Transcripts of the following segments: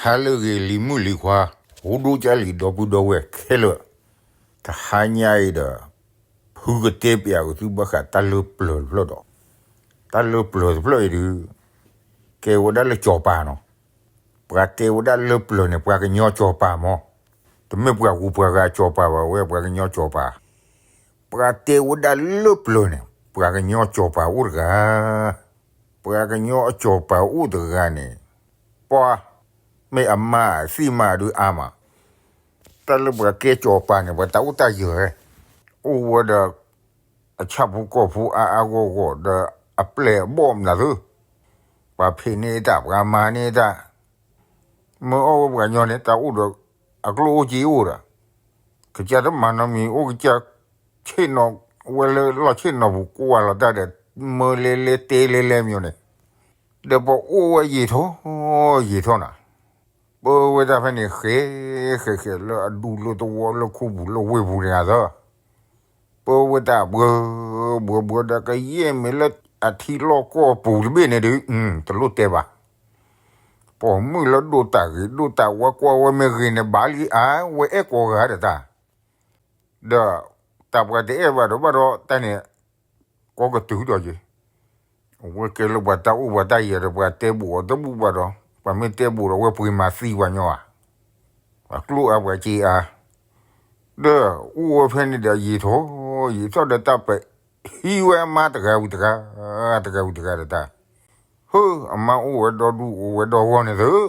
ဟါလၢအဂ့ၤ လံၤမုၣ်လံၤခွါ, အိၣ်ဒိၣ်ကၢ်လံၤ ဒီပုၢ်ဒီဝဲၢ်ခဲလၢာ်, တဟါညါအံၤဒီး ဖုကတဲပျးက့ၤသုဘၣ်ဃးတၢ်လၢပျၢၤတဖျၢၣ်ဒီး, တၢ်လၢပျၢၤတဖျၢၣ်အံၤဒုး ကဲဝဲဒၣ်လၢကၠီၤပၤနီၤ. ပှၤတဲဝဲဒၣ်လၢပျၢၤန့ၣ် ပှၤကညီကၠီၤပၤမး, တမ့ၢ်ပှၤဂုၤပှၤဂၤကၠီၤပၤဘၣ်ဝဲ ပှၤကညီကၠီၤပၤ. ပှၤတဲဝဲဒၣ်လၢပျၢၤန့ၣ် ပှၤကညီကၠီၤပၤအိၣ်တဂၤ, ပှၤကညီအကၠီၤပၤအိၣ်တဂၤန့ၣ် ပှၤ မ့ၢ်အမါသံၣ်မါဒုးအါမး, တၢ်လၢပှၤကဲကၠီၤပၤန့ၣ် ပှၤတၢ်အိၣ်တၢ်ယၢၤ, အိၣ်ဝဲဒီး အဆၣ်ဖိကီၢ်ဖိအါအါဂီၢ်ဂီၢ် ဒီးအပျဲၢ်အဘီၣ်မနုၤသု, ပှၤဖံးန့ၢ်တၢ် ပှၤမၤန့ၢ်တၢ်, မ့ၢ်အီၣ်ဝဲပှၤကညီန့ၣ် တၢ်အိၣ်ဒီး အကျိၣ်အိၣ်စ့အိၣ်ဒီး, ကစၢ်တမၤနီတမံၤ အိၣ်ကစၢ် ဆ့ၣ်နီၤဝဲလၢလီၢ်ဆ့ၣ်နီၤပူၤကွၢ်လီၤတၢ်ဒီး မၢလဲလဲတဲလဲလဲမ့ၢ်န့ၣ်, ဒီးပအိၣ်ဝဲယံာ်ထီၣ် ယံာ်ထီၣ်နၤ, ပၢဝဲတၢ်ဖဲန့ၣ် ဃဲဃဲဃဲလၢအဒူလၢသဝီလၢခူပူၤလၢဝ့ၢ်ပူၤန့ၣ်အသၢ ပၢဝဲတၢ်ဘှၢဘှၢဘှၢဒီး ကယဲၢ်မ့ၢ်လၢအထံလီၢ်ကီၢ်ပူၤတဘ့ၣ်န့ၣ်ဒုး တလိၣ်တဲဘၣ်. ပိာ်မုၣ်လၢဒိၣ်တၢ်ဂ့ၤဒိၣ်တၢ်ဝါကွၢ်ဝဲမ့ၢ်ဂ့ၤန့ၣ် ဘၣ်လံအါ ဝဲအဲၣ်ကိးဂၤဒီးတၢ်, ဒီးတၢ်ပှၤတအဲၣ်ဘၣ်ဒီးဘၣ်ဒီးတၢ်န့ၣ် ကီကတုၤဒီးယ့ၢ် အဝဲကဲလၢပှၤတၢ်အိၣ်ပှၤတၢ်ယၢၤဒီး ပှၤတဲဘူးအီၤတဘူးဘၣ်ဒီး ပှၤမ့ၢ်တဲဘူးဒီး ဝဲပှ့ၤမၤသံပှၤညီဧါ, ပှၤကျိၣ်အါပှၤစ့အါ, ဒီးအိၣ်ဝဲဖဲန့ၣ်ဒီးယံာ်ထီၣ် ယံာ်ထီၣ်ဒီးတၢ်ပဟံးဝဲအမါတဂၤဝံၤတဂၤ တဂၤဝံၤတဂၤဒီးတၢ်, ဟၢ အမါအိၣ်ဝဲဒီဒူၣ်အိၣ်ဝဲဒီဂီၢ်န့ၣ်သု,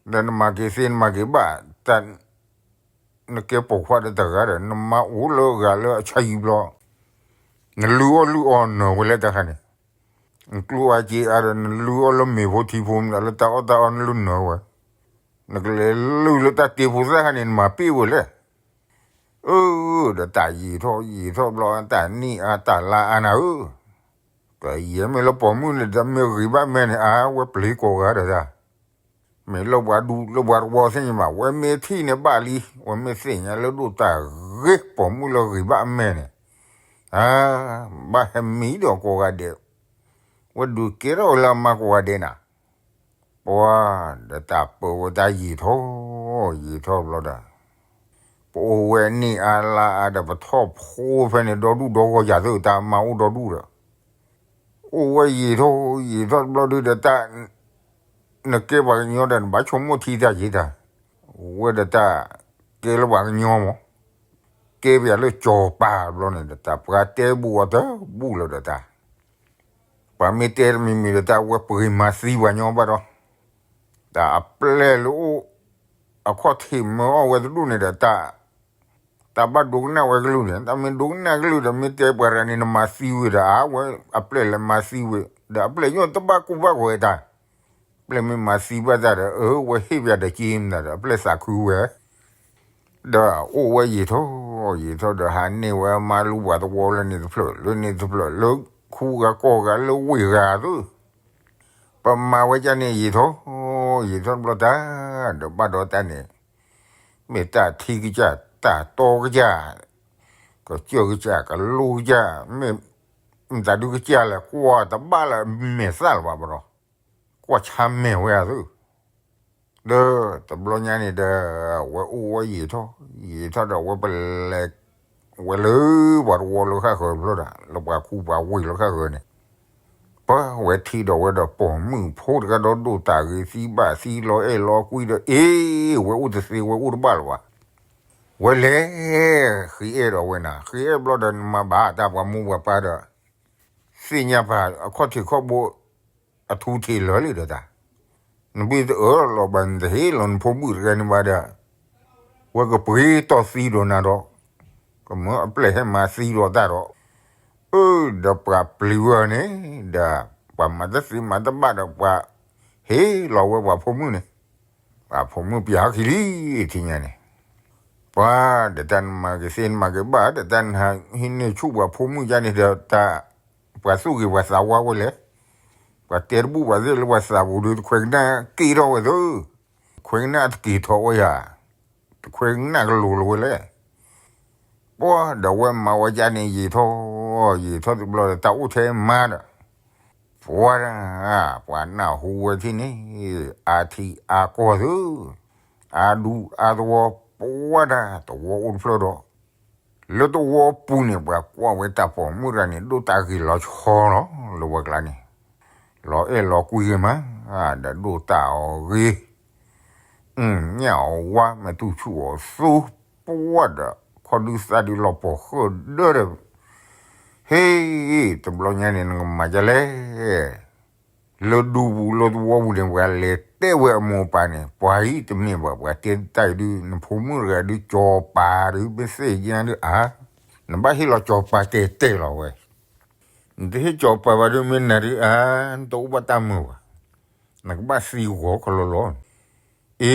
ဒီးနမၤက့ၤသ့နမၤက့ၤဘၣ် တၢ် နကဲပိာ်ခွါဒီးတဂၤဒီး နမါအိၣ်လၢအဂၤလၢအဆါယံၤဘျီ, နလုၢ်အီၣ်လုၢ်အီနၢၤဝဲလၢတၢ်ခါန့ၣ်, နကျိၣ်အါစ့အါဒီး နလုၢ်အီၣ်လၢမ့ၤဖိထံဖိမနုၤ လၢတၢ်အီၣ်တၢ်အီနလုၢ်နၢၤဝဲ, နကလဲၤလုၢ်လၢတၢ်တ့ဖိသၣ်ခါန့ၣ် နမၤပ့ၢ်ဝဲလဲၣ်. အၢ ဒီးတၢ်ယံာ်ထီၣ်ယံာ်ထီၣ်ဘျီ တၢ်နံၣ်အါတၢ်လါအါနၤဧၢ, ကယဲၢ်မ့ၢ်လၢပိာ်မုၣ်န့ၣ် တမ့ၢ်ဂ့ၤဘၣ်မဲာ်န့ၣ် အါဝဲပျံၤကိးဂၤဒီးတၢ် မ့ၢ်လၢပှၤဒူလၢပှၤတဝီသ့ၣ်ညါဘၣ် ဝဲမ့ၢ်ထံၣ်န့ၣ်ဘၣ်လံ, ဝဲမ့ၢ်သ့ၣ်ညါလၢဒိၣ်တၢ်ဂ့ၤ ပိာ်မုၣ်လၢဂ့ၤဘၣ်အမဲာ်န့ၣ်, အါ ဘၣ်ဟဲမံဒီးကိးဂၤဒဲး, ဝဲဒုးကဲထီၣ်ဝဲလၢအမါကိးဂၤဒဲးနၤ, ပှၤဒီးတၢ်ပၢဝဲတၢ်ယံာ်ထီၣ်ယံာ်ထီၣ်ဘျီဒီး ပအိၣ်ဝဲနံၣ်အါလါအါဒီး ပထီၣ်ဖိဖဲန့ၣ် ဒီဒူၣ်ဒီဂီၢ်ယၤသ့ၣ် တၢ်မါအိၣ်ဒီဒူၣ်ဒီး အိၣ်ဝဲယံာ်ထီၣ်ယံာ်ထီၣ်တဘျီဒုဒီးတၢ်, နကဲပှၤကညီဒီး နဘၣ်ဆိကမိၣ်ထံတၢ်ယံၤတၢ်, ဝဲဒီးတၢ်ကဲလၢပှၤကညီမး, ကဲပယၤလၢကၠီၤပၤဘျီန့ၣ်ဒီးတၢ် ပှၤတဲဘူးအီၤတဘူးလၢၤဒီးတၢ်, ပှၤမ့ၢ်တဲတမံၤမံၤဒီးတၢ် ဝဲပှ့ၤမၤသံပှၤညီဘၣ်ဒီး, တၢ်အပျဲၢ်လၢအိၣ် အခီၣ်ထံးမၢအီၣ်ဝဲတဒူၣ်န့ၣ်ဒီးတၢ် တၢ်ဘၣ်ဒိကနၣ်ဝဲကလုၢ်န့ၣ် တၢ်မ့ၢ်ဒိကနၣ်ကလုၢ်ဒီး မ့ၢ်တဲပှၤတဂၤန့ၣ် နမၤသံဝံၤဒီး အါ ဝဲအပျဲၢ်လဲၤမၤသံဝံၤ ဒီးအပျဲၢ်ညိၣ်တဘၣ်ကူဘၣ်ဂီၤဝဲတၢ်, ပျဲၢ်မ့ၢ်မၤသံဘၣ်တၢ်ဒီး အၢ ဝဲဟ့ၣ်ပယၤဒီးက့မနုၤဒီး အပျဲၢ်သးခုဝဲ, ဒီးအိၣ်ဝဲယံာ်ထီၣ်ယံာ်ထီၣ်ဒီး ဟးန့ၢ်ဝဲအမါလူပှၤသဝီလၢန့ၣ်တဖျၢၣ် လၢန့ၣ်တဖျၢၣ် လၢခူဂၤကီၢ်ဂၤလၢဝ့ၢ်ဂၤသု ပမၤဝဲဒ်န့ၣ်ယံာ်ထီၣ်, ယံာ်ထီၣ်တဘျီတၢ်, ဒီးဘၣ်ဒီးတၢ်န့ၣ်, မ့ၢ်တၢ်ထံကစၢ်, တၢ်တီကစၢ်, ကစၢၢ်ကစၢ်, ကလိကစၢ်, မ့ၢ်, မတၤဒုကစၢ်လဲၣ် ကွၢ်တဘၣ်လၢမဲာ်သၣ်လၢၤဘၣ်ဘၣ်ဒီး, ကွၢ်ဆါမဲာ်ဝဲဧါသု ဒီးတဘျီညါန့ၣ်ဒီး ဝဲအိၣ်ဝဲယံာ်ထီၣ်, ယံာ်ထီၣ်ဒီး ဝဲပလဲၤ, ဝဲလၢပှၤတဝီလၢဃၣ်ဃၢၤတဖျၢၣ်ဒီး လၢပှၤခူပှၤဝ့ၢ်လၢဃၣ်ဃၢၤန့ၣ်, ပှၤဝဲထံၣ်ဒီးဝဲဒီးပိာ်မုၣ်ဖိတဂၤဒီးဒိၣ်တၢ်ဂ့ၤ သံဘၣ်သံလီၤအဲၣ်လီၤကွံဒီး အ့ ဝဲအိၣ်တသ့ ဝဲအိၣ်တဘၣ်လၢၤဘၣ်, ဝဲလဲၤဃ့အဲၣ်ဒီးဝဲနၤ, ဃ့အဲၣ်ဘျီဒီးနမၤဘၣ်တၢ်ပှၤမိၢ်ပှၤပၢ်ဒီး သ့ၣ်ညါပှၤအခီၣ်ထံးခီၣ်ဘိ အထူအထံးလၢာ်လံဒီးတၢ်, နဘၣ်တအၢၣ်လီၤဘၣ် နတဟ့ၣ်လီၤနဖိမုၣ်တဂၤန့ၣ်ဘၣ်ဒီး, ဝဲကပှ့ၤတီၢ်သံဒီးနၤဒီး, ကမၢအပျဲၢ်ဟဲမၤသံဒီးတၢ်ဒီး, အၢ ဒီးပှၤပျံၤဝဲန့ၣ်, ဒီးပှၤမၤတသ့မၤတဘၣ်ဒီးပှၤဟ့ၣ်လီၤဝဲပှၤဖိမုၣ်န့ၣ်, ပှၤဖိမုၣ်ပျၢ်ဟီၣ်ခံလံ, ထံၣ်ညါန့ၣ် ပှၤဒီးတၢ်နမၤက့ၤသ့နမၤက့ၤဘၣ် ဒီးတၢ်နဟးဟံးန့ၢ်ဆူၣ်ပှၤဖိမုၣ်ယါန့ၣ်ဒီးတၢ်, ပှၤသူၣ်ဂ့ၤပှၤသးဝါဝဲလဲၣ်, ပှၤတဲတဘူၣ်ပှၤသ့ၣ်လၢပှၤသးပူၤဒီး တခွဲးကနၣ်က့ၤထီၣ်ဝဲသု, တခွဲးကနၣ်တက့ၤထီၣ်ဝဲယၤ, တခွဲးကနၣ်ကလိၤလီၤဝဲလဲၣ် ပှၤဒီးဝဲမၤဝဲဒ်န့ၣ်ယံာ်ထီၣ်, ယံာ်ထီၣ်တဘျီဒီးတၢ်အိၣ်ထဲမါဒီး, ပှၤဒၣ် ပှၤနၢ်ဟူဝဲထံၣ်န့ၣ် အါထံအါကီၢ်သု, အါဒူအါသဝီ, ပှၤဒၣ်သဝီအိၣ်တဖျၢၣ်ဒီး လၢသဝီပူၤန့ၣ် ပှၤကွၢ်ဝဲတၢ်ပိာ်မုၣ်တဂၤန့ၣ် ဒိၣ်တၢ်ဂ့ၤလီၤဆီလီၤ လၢဝဲကျါန့ၣ်, လီၤအဲၣ်လီၤကွံဂ့ၤမး, ဒီးဒိၣ်တၢ်အီၤဂ့ၤ, ညၣ်အီၤဝါ မဲာ်တူၢ်ဆူၣ်အီၤသူ, ပှၤဒီး ခီၣ်ဒုးသးဒုးလီၤပှီၢ်ဃၢဒၢဒီး, ဟ့ၣ်, တဘျီညါန့ၣ် နကမၤဒ်လဲၣ် လၢဒူပူၤလၢသဝီပူၤန့ၣ် ပှၤလဲၤတဲဝဲအမိၢ်အပၢ်န့ၣ် ပှၤအံၤတမ့ၢ်ဘၣ် ပှၤတဲတၢ်အံၤဒုး နဖိမုၣ်တဂၤဒုး ကၠီၤပၤဒုး မ့ၢ်သ့ၣ်ညါဒုးအါ, နဘၣ်ဟ့ၣ်လီၤကၠီၤပၤတဲတဲလီၤဝဲ, နတဟ့ၣ်ကၠီၤပၤဘၣ်ဒုး မ့ၢ်နၤဒုးအါ, နတအိၣ်ဘၣ်တၢ်မုာ်ဘၣ်, နကဘၣ်သံဂီၤခီလီၤလီၤ အ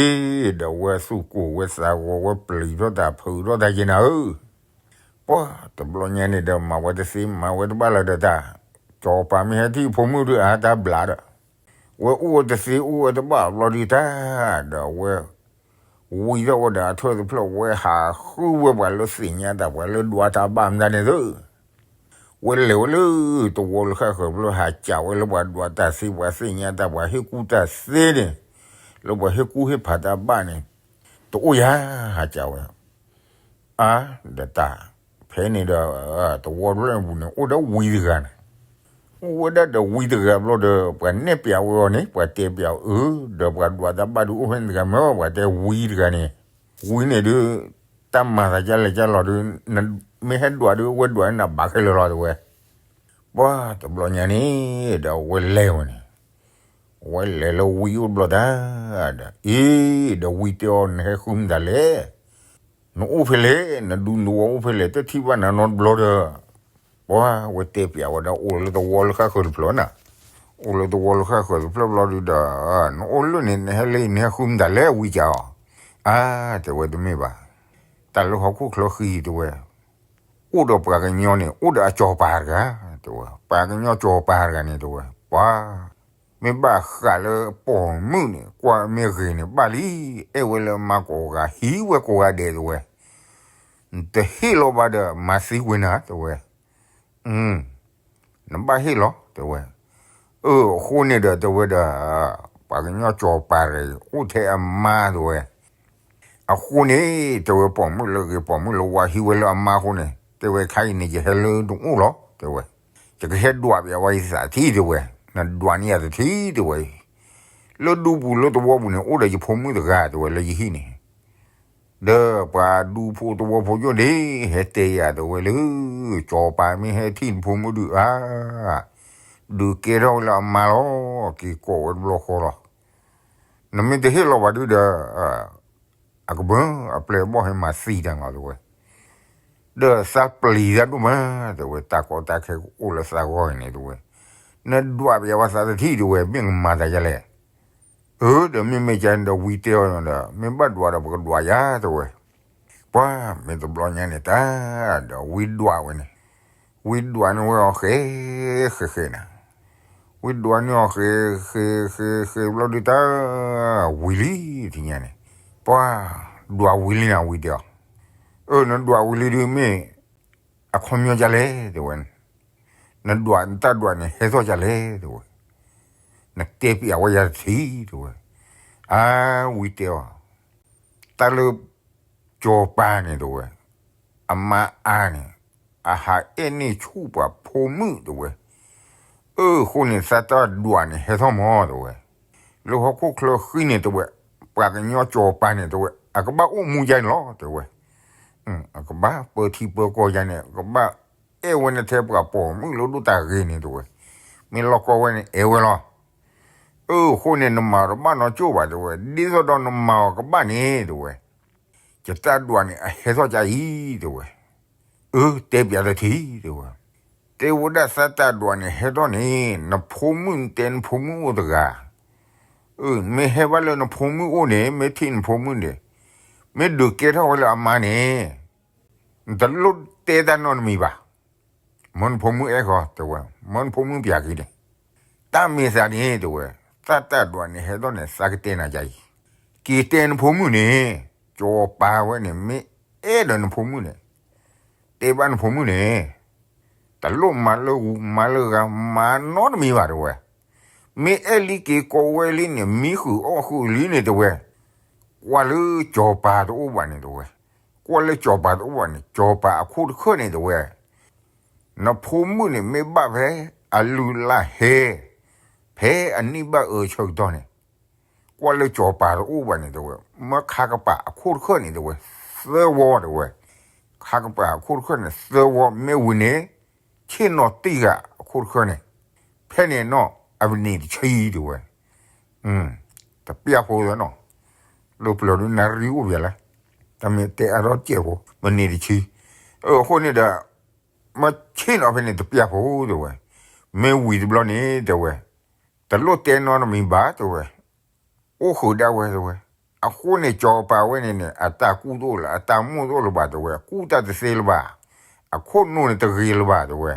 ့, ဒီးဝဲသူၣ်ကိၢ်ဝဲသးဂီၤဝဲ ပျံၤထီၣ်တၢ်ဖုးထီၣ်တၢ်ယဲနၤဧၢ, ပှၤတဘျီညါန့ၣ်ဒီး မၤဝဲတသ့ မၤဝဲတဘၣ်လၢၤဒီးတၢ်, ကၠီၤပၤမ့ၢ်ဟဲထံၣ်ဖိမုၣ်ဒုးအါ တၢ်ဘျးဒီး, ဝဲအိၣ်ဝဲတသ့ အိၣ်ဝဲတဘၣ်ဘျီဒုးတၢ်, ဒီးဝဲ ဝံထီၣ်ဝဲဒီးအထၢၣ်တဖျၢၣ် ဝဲဟးဃုဝဲပှၤလၢသ့ၣ်ညါတၢ် ပှၤလၢဒွးတၢ်ဘၣ်မတၤန့ၣ်သု, ဝဲလဲၤဝဲလၢ သဝီလၢဃၣ်ဃၢၤတဖျၢၣ် ဟးကးဝဲလၢပှၤဒွးတၢ်သ့ ပှၤသ့ၣ်ညါတၢ် ပှၤဟ့ၣ်ကူၣ်တၢ်သ့န့ၣ်, လၢပှၤဟ့ၣ်ကူၣ်ဟ့ၣ်ဖးတၢ်ဘၣ်န့ၣ်, တအိၣ်ယၤ ဟးကးဝဲ, အါ, ဒီးတၢ်, ဖဲန့ၣ်ဒီး, သဝီတဖျၢၣ်န့ၣ်ပူၤန့ၣ် အိၣ်ဒီးဝံတဂၤန့ၣ်, အိၣ်ဝဲဒၣ်ဒီးဝံတဂၤဘျီဒီး ပှၤနဲၣ်ပျးဝဲအီၤန့ၣ် ပှၤတဲပျးအီၤအၢ, ဒီးပှၤဒွးတၢ်ဘၣ်ဒုးအိၣ်ဖဲန့ၣ်တဂၤမ့ၢ် ပှၤတဲဝံတဂၤန့ၣ်, ဝံန့ၣ်ဒုး, တၢ်မၤသးကလဲၣ်ကလီၤဒုး, မ့ၢ်ဟဲဒွးဒုး ဝဲဒွးန့ၣ်ဘၣ်ခဲလၢာ်လီၤတဲဝဲ, ပှၤတဘျီညါန့ၣ်, ဒီးဝဲလဲၤဝဲန့ၣ်, ဝဲလဲၤလၢဝံအိၣ်တဘျီတၢ်, ဒီး, အ့, ဒီးဝံတဲအီၤ နဟဲဃုမတၤလဲၣ်, နအိၣ်ဖဲလဲၣ် နဒူနသဝီအိၣ်ဖဲလဲၣ် တထံၣ်ဘၣ်နၤနီတဘျီဒီး, ပှၤဝဲတဲပျးဝဲဒၣ် အိၣ်လၢသဝီလၢဃၣ်ဃၢၤတဖျၢၣ်နၤ, အိၣ်လၢသဝီလၢဃၣ်ဃၢၤတဖျၢၣ်ဘျီဒုးဒီး, နအိၣ်လၢန့ၣ် နဟဲလၢ နဟဲဃုမတၤလဲၣ် ဝံကးအီၤ, အါ, တဲဝဲတမ့ၢ်ဘၣ်, တၢ်လၢဟီၣ်ခိၣ်ချၢဃံတဲဝဲ, အိၣ်ဒီးပှၤကညီန့ၣ် အိၣ်ဒီးအကၠီၤပၤတဂၤ, တဲဝဲ ပှၤကညီကၠီၤပၤတဂၤန့ၣ်တဲဝဲ, ပှၤ မ့ၢ်ဘၣ်ဃးလၢပိာ်မုၣ်န့ၣ် ကွၢ်မ့ၢ်ဂ့ၤန့ၣ် ဘၣ်လံ, အဲၣ်ဝဲလၢအမါကိးဂၤ ဟံးဝဲကိးဂၤဒဲးတဲဝဲ, နတဟ့ၣ်လီၤဘၣ်ဒီး မၤသံကွံာ်နၤ တဲဝဲ, နဘၣ်ဟ့ၣ်လီၤ တဲဝဲ, အၢ အဃိန့ၣ်ဒီး တဲဝဲဒီး, ပှၤကညီကၠီၤပၤတဂၤအံၤ အိၣ်ထဲအမါတဲဝဲ, အဃိန့ၣ် တဲဝဲ ပိာ်မုၣ်လၢအဂ့ၤ ပိာ်မုၣ်လၢဝါ ဟံးဝဲလၢအမါအဃိန့ၣ် တဲဝဲ ခဲအံၤန့ၣ် ယဟဲလၢနအိၣ်လီၤ တဲဝဲ, ယကဟဲဒွးပျးဝဲယသးတထံၣ် တဲဝဲ, နဒွးန့ၢ်ယၤတထံၣ် တဲဝဲ, လၢဒူပူၤလၢသဝီပူၤန့ၣ် အိၣ်ဒီးယဖိမုၣ်တဂၤ တဲဝဲ လၢယဟံၣ်န့ၣ်, ဒီးပှၤဒူဖိသဝီဖိယိၣ်န့ၣ် ဟဲတဲယၤ တဲဝဲလၢ ကၠီၤပၤမ့ၢ်ဟဲထံၣ်နဖိမုၣ်ဒုးအါ ဒုးကဲထီၣ်ဝဲလၢအမါလီၤ က့ၤကိးဝဲတဘျီဃီလီၤ, နမ့ၢ်တဟ့ၣ်လီၤဘၣ်ဒုးဒီး အကမၢအပျဲၢ်အဘီၣ်ဟဲမၤသံတၢ်လီၤ တဲဝဲ, ဒီးသးပျံၤတၢ်ဒိၣ်မး တဲဝဲ, တၢ်ကီတၢ်ခဲကအိၣ်လၢသးဂီၢ်အံၤန့ၣ် တဲဝဲ, နဒွးပျးဝဲသးတထံၣ် တဲဝဲ, မ့ၢ်ကမၤသးဒ်လဲၣ်, အၢ ဒီးမ့မ့ၢ်ကန့ၣ်ဒီး ဝံတဲအီၤဒီး မ့ၢ်ဘၣ်ဒွးဒီး ပကဒွးယၤ တဲဝဲ, ပှၤမ့ၢ်တဘျီညါန့ၣ်တၢ် ဒီးဝံဒွးဝဲန့ၣ်, ဝံဒွးန့ၢ်ဝဲအီၤဃဲ ဃဲဃဲန့ၣ်, ဝံဒွးန့ၢ်အီၤဃဲ ဃဲ ဃဲ ဃဲဘျီဒုးတၢ် ဝံၤလံ ထံၣ်ညါန့ၣ်, ပှၤဒွးဝံၤလံနၤ ဝံတဲအီၤ, အၢ နဒွးဝံၤလံဒုးမ့ၢ် အခီပညီဒ်လဲၣ် တဲဝဲ, နဒွးနတၢ်ဒွးန့ၣ် ဟဲထီၣ်ဒ်လဲၣ် တဲဝဲ, နတဲပျးဝဲယၤတထံၣ် တဲဝဲ, အါ ဝံတဲအီၤ, တၢ်လၢ ကၠီၤပၤန့ၣ် တဲဝဲ, အမါအါန့ၣ် အဟးအဲၣ်န့ၢ်ဆူၣ်ပှၤဖိမုၣ် တဲဝဲ, အၢ အဃိန့ၣ် သးတၢ်ဒွးန့ၣ် ဟဲထီၣ်မး တဲဝဲ, လၢဟီၣ်ခိၣ်ချၢဃံန့ၣ် တဲဝဲ, ပှၤကညီကၠီၤပၤန့ၣ် တဲဝဲ အကဘၣ်အိၣ်မူဒ်န့ၣ်လီၤ တဲဝဲ, အကဘၣ်ပၢထံပၢကီၢ်ဒ်န့ၣ် အကဘၣ်အဲၣ်ဝဲန့ၣ်ထဲပှၤပိာ်မုၣ်လၢဒိၣ်တၢ်ဂ့ၤန့ၣ် တဲဝဲ, မ့ၢ်လီၢ်ကီဝဲန့ၣ် အဲၣ်ဝဲလီၤ, အၢ အဃိန့ၣ် နမၤတဘၣ်နီတကၠိၢ်ဘၣ် တဲဝဲ, ဒ်သိးဒီးနမၤအီၤကဘၣ်န့ၣ် တဲဝဲ, ယတၢ်ဒွးန့ၣ် အဟဲထီၣ်ဒ်အံၤ တဲဝဲ, အၢ တဲပျးတထံၣ် တဲဝဲ, တဲဝဲဒၣ်သးတၢ်ဒွးန့ၣ် ဟဲထီၣ်န့ၣ် နဖိမုၣ် နတဲနဖိမုၣ်အိၣ်တဂၤ, အၢ မ့ၢ်ဟဲဘၣ်လၢနဖိမုၣ်အိၣ်န့ၣ် မ့ၢ်ထံၣ်နဖိမုၣ်န့ၣ်, မ့ၢ်ဒုးကဲထီၣ်ဝဲလၢအမါန့ၣ်, နတလိၣ်တဲတၢ်နီတမံၤဘၣ်, မၢနဖိမုၣ်အဲၣ်ဃီ တဲဝဲ, မၢနဖိမုၣ်ပျးက့ၤန့ၣ်, တၢ်မ့ၢ်သးန့ၣ် တဲဝဲ, သးတၢ်ဒွးန့ၣ် ဟဲထီၣ်န့ၣ် သးကတဲနၤဒ်အံၤ, က့ၤတဲနဖိမုၣ်န့ၣ်, ကၠီၤပၤဝဲန့ၣ် မ့ၢ်အဲၣ်ဒီးနဖိမုၣ်န့ၣ်, တဲဘၣ်နဖိမုၣ်န့ၣ်, တလိၣ်မၤလၢဂူၤမၤလၢဂၤ မၤနီတမံၤဘၣ် တဲဝဲ. မ့ၢ်အဲၣ်လံက့ၤကိးဝဲလံန့ၣ် မံဃုာ်အီၣ်ဃုာ်လံန့ၣ် တဲဝဲ. ကွၢ်လၢစီၤပၤတအိၣ်ဘၣ်န့ၣ် တဲဝဲ. ကွၢ်လၢစီၤပၤတအိၣ်ဘၣ်န့ၣ် စီၤပၤအခိၣ်တခၢၣ်န့ၣ် တဲဝဲ. နဖိမုၣ်န့ၣ် မ့ၢ်ဘၣ်ဖဲအလုၢ်အလၢ်ဟဲ, ဖဲအနံၣ်ဘၣ်အၢဆၢကတီၢ်န့ၣ်, ကွၢ်လၢစီၤပၤတအိၣ်ဘၣ်န့ၣ် တဲဝဲ, မၢခါကပၤအခိၣ်တခၢၣ်န့ၣ် တဲဝဲ, သၢဝီ တဲဝဲ. ခါကပၤအခိၣ်တခၢၣ်န့ၣ် သၢဝီ မ့ၢ်ဝံၤန့ၣ် ဆ့ၣ်နီၤတံၢ်ဂၤအခိၣ်တခၢၣ်န့ၣ်, ဖဲန့ၣ်နီၢ် အပနံၣ်တဆံ တဲဝဲ. တပျၢ်ဖိသနီၤ, လၢပျၢၤဒုးနၣ်ရံၣ်အိၣ်ပျဲလၢ, တမ့ၢ်တဲအါထီၣ်စဲးဖိ မနံၤတဆံ, အဃိန့ၣ်ဒီး မ့ၢ်ဆ့ၣ်နီၤဖဲန့ၣ်တပျၢ်ဖိ တဲဝဲ, မ့ၢ်ဝံၤတဘျီန့ၣ် တဲဝဲ, တလိၣ်တဲနီတမံၤဘၣ် တဲဝဲ, အိၣ်ဃုာ်ဒၣ်ဝဲ တဲဝဲ. အဃိန့ၣ် စီၤပၤဝဲန့ၣ်န့ၣ် အတၢ်ကူၣ်တအိၣ်လၢၤ အတၢ်မိၣ်တအိၣ်လၢၤဘၣ် တဲဝဲ, ကူၣ်တၢ်တသ့လၢၤဘၣ်, အခိၣ်နူာ်န့ၣ်တဂ့ၤလၢၤဘၣ် တဲဝဲ,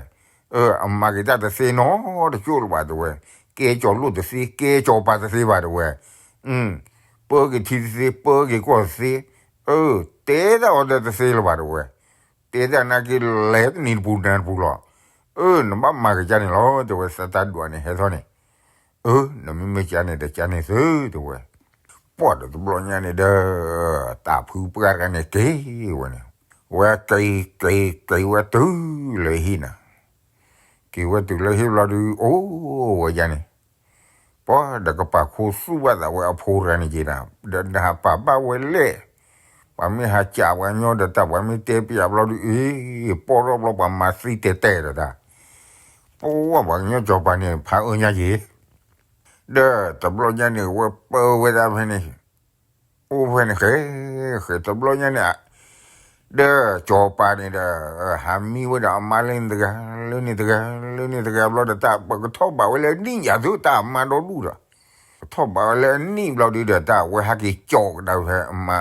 အမၤက့ၤတၢ်တသ့နီတကၠိၢ်လၢၤဘၣ် တဲဝဲ, ကဲစီၤလိၣ်တသ့ ကဲစီၤပၤတသ့ဘၣ် တဲဝဲ, ပၢက့ၤထံတသ့ ပၢက့ၤကီၢ်တသ့, အၢ တဲတၢ်အီၤဒီးတသ့လၢၤဘၣ် တဲဝဲ, တဲတၢ်နာ်က့ၤလဲၤတနံၤတပူၤနၤတပူၤလီၤ, အၢ နဘၣ်မၤက့ၤကၢ်န့ၣ်လီၤ တဲဝဲ, သတးဒွးန့ၣ်ဟဲထီၣ်န့ၣ်, အၢ နမ့မ့ၢ်ကၢ်န့ၣ်ဒီးကၢ်န့ၣ်သု တဲဝဲ. ပှၢ်ဒီးတဘျီညါန့ၣ်ဒီး တၢ်ဖုပှၢ်တဂၤန့ၣ်က့ၤဝဲန့ၣ်, ဝဲက့ၤက့ၤက့ၤဝဲတုၤလၢဟံၣ်နၤ, က့ၤဝဲတုၤလၢဟံၣ်ဘျီဒုး အိၣ်ဝဲယါန့ၣ်, ပှၢ်ဒီးကပာ်ခူသူၣ်ဘၣ်သးဝဲအဖိတဂၤန့ၣ်က့ၤနၤ, ဒီးနဟးပာ်ဘၣ်ဝဲလဲၣ်, ပှၤမ့ၢ်ဟးကးပှၤကညီဒီးတၢ် ပှၤမ့ၢ်တဲပျးဘျီဒုး အ့ ပီၢ်ထီၣ်ဘျီပှၤမၤသံတဲတဲဒီးတၢ်, ပှၢ်ပှၤကညီစီၤပၤန့ၣ် ဖးအၢညါက့ၤ ဒီးတဘျီညါန့ၣ် ဝဲပၢဝဲဒၣ်ဖဲန့ၣ်, အိၣ်ဖဲန့ၣ်ဃဲ, ဃဲတဘျီညါန့ၣ်, ဒီးစီၤပၤန့ၣ်ဒီး ဟးမံဝဲဒီးအမါလၢန့ၣ်တဂၤ, လၢန့ၣ်တဂၤ, လၢန့ၣ်တဂၤဘျီဒီး တၢ်ပကထီၣ်ဘးဝဲလၢအနံၣ်ယၤသု တၢ်အမါဒီဒူၣ်ဒီး, ကထီၣ်ဘးဝဲလၢအနံၣ်ဘျီဒုးဒီး တၢ်ဝဲဟဲက့ၤကၠီးကဒါဖဲအမါ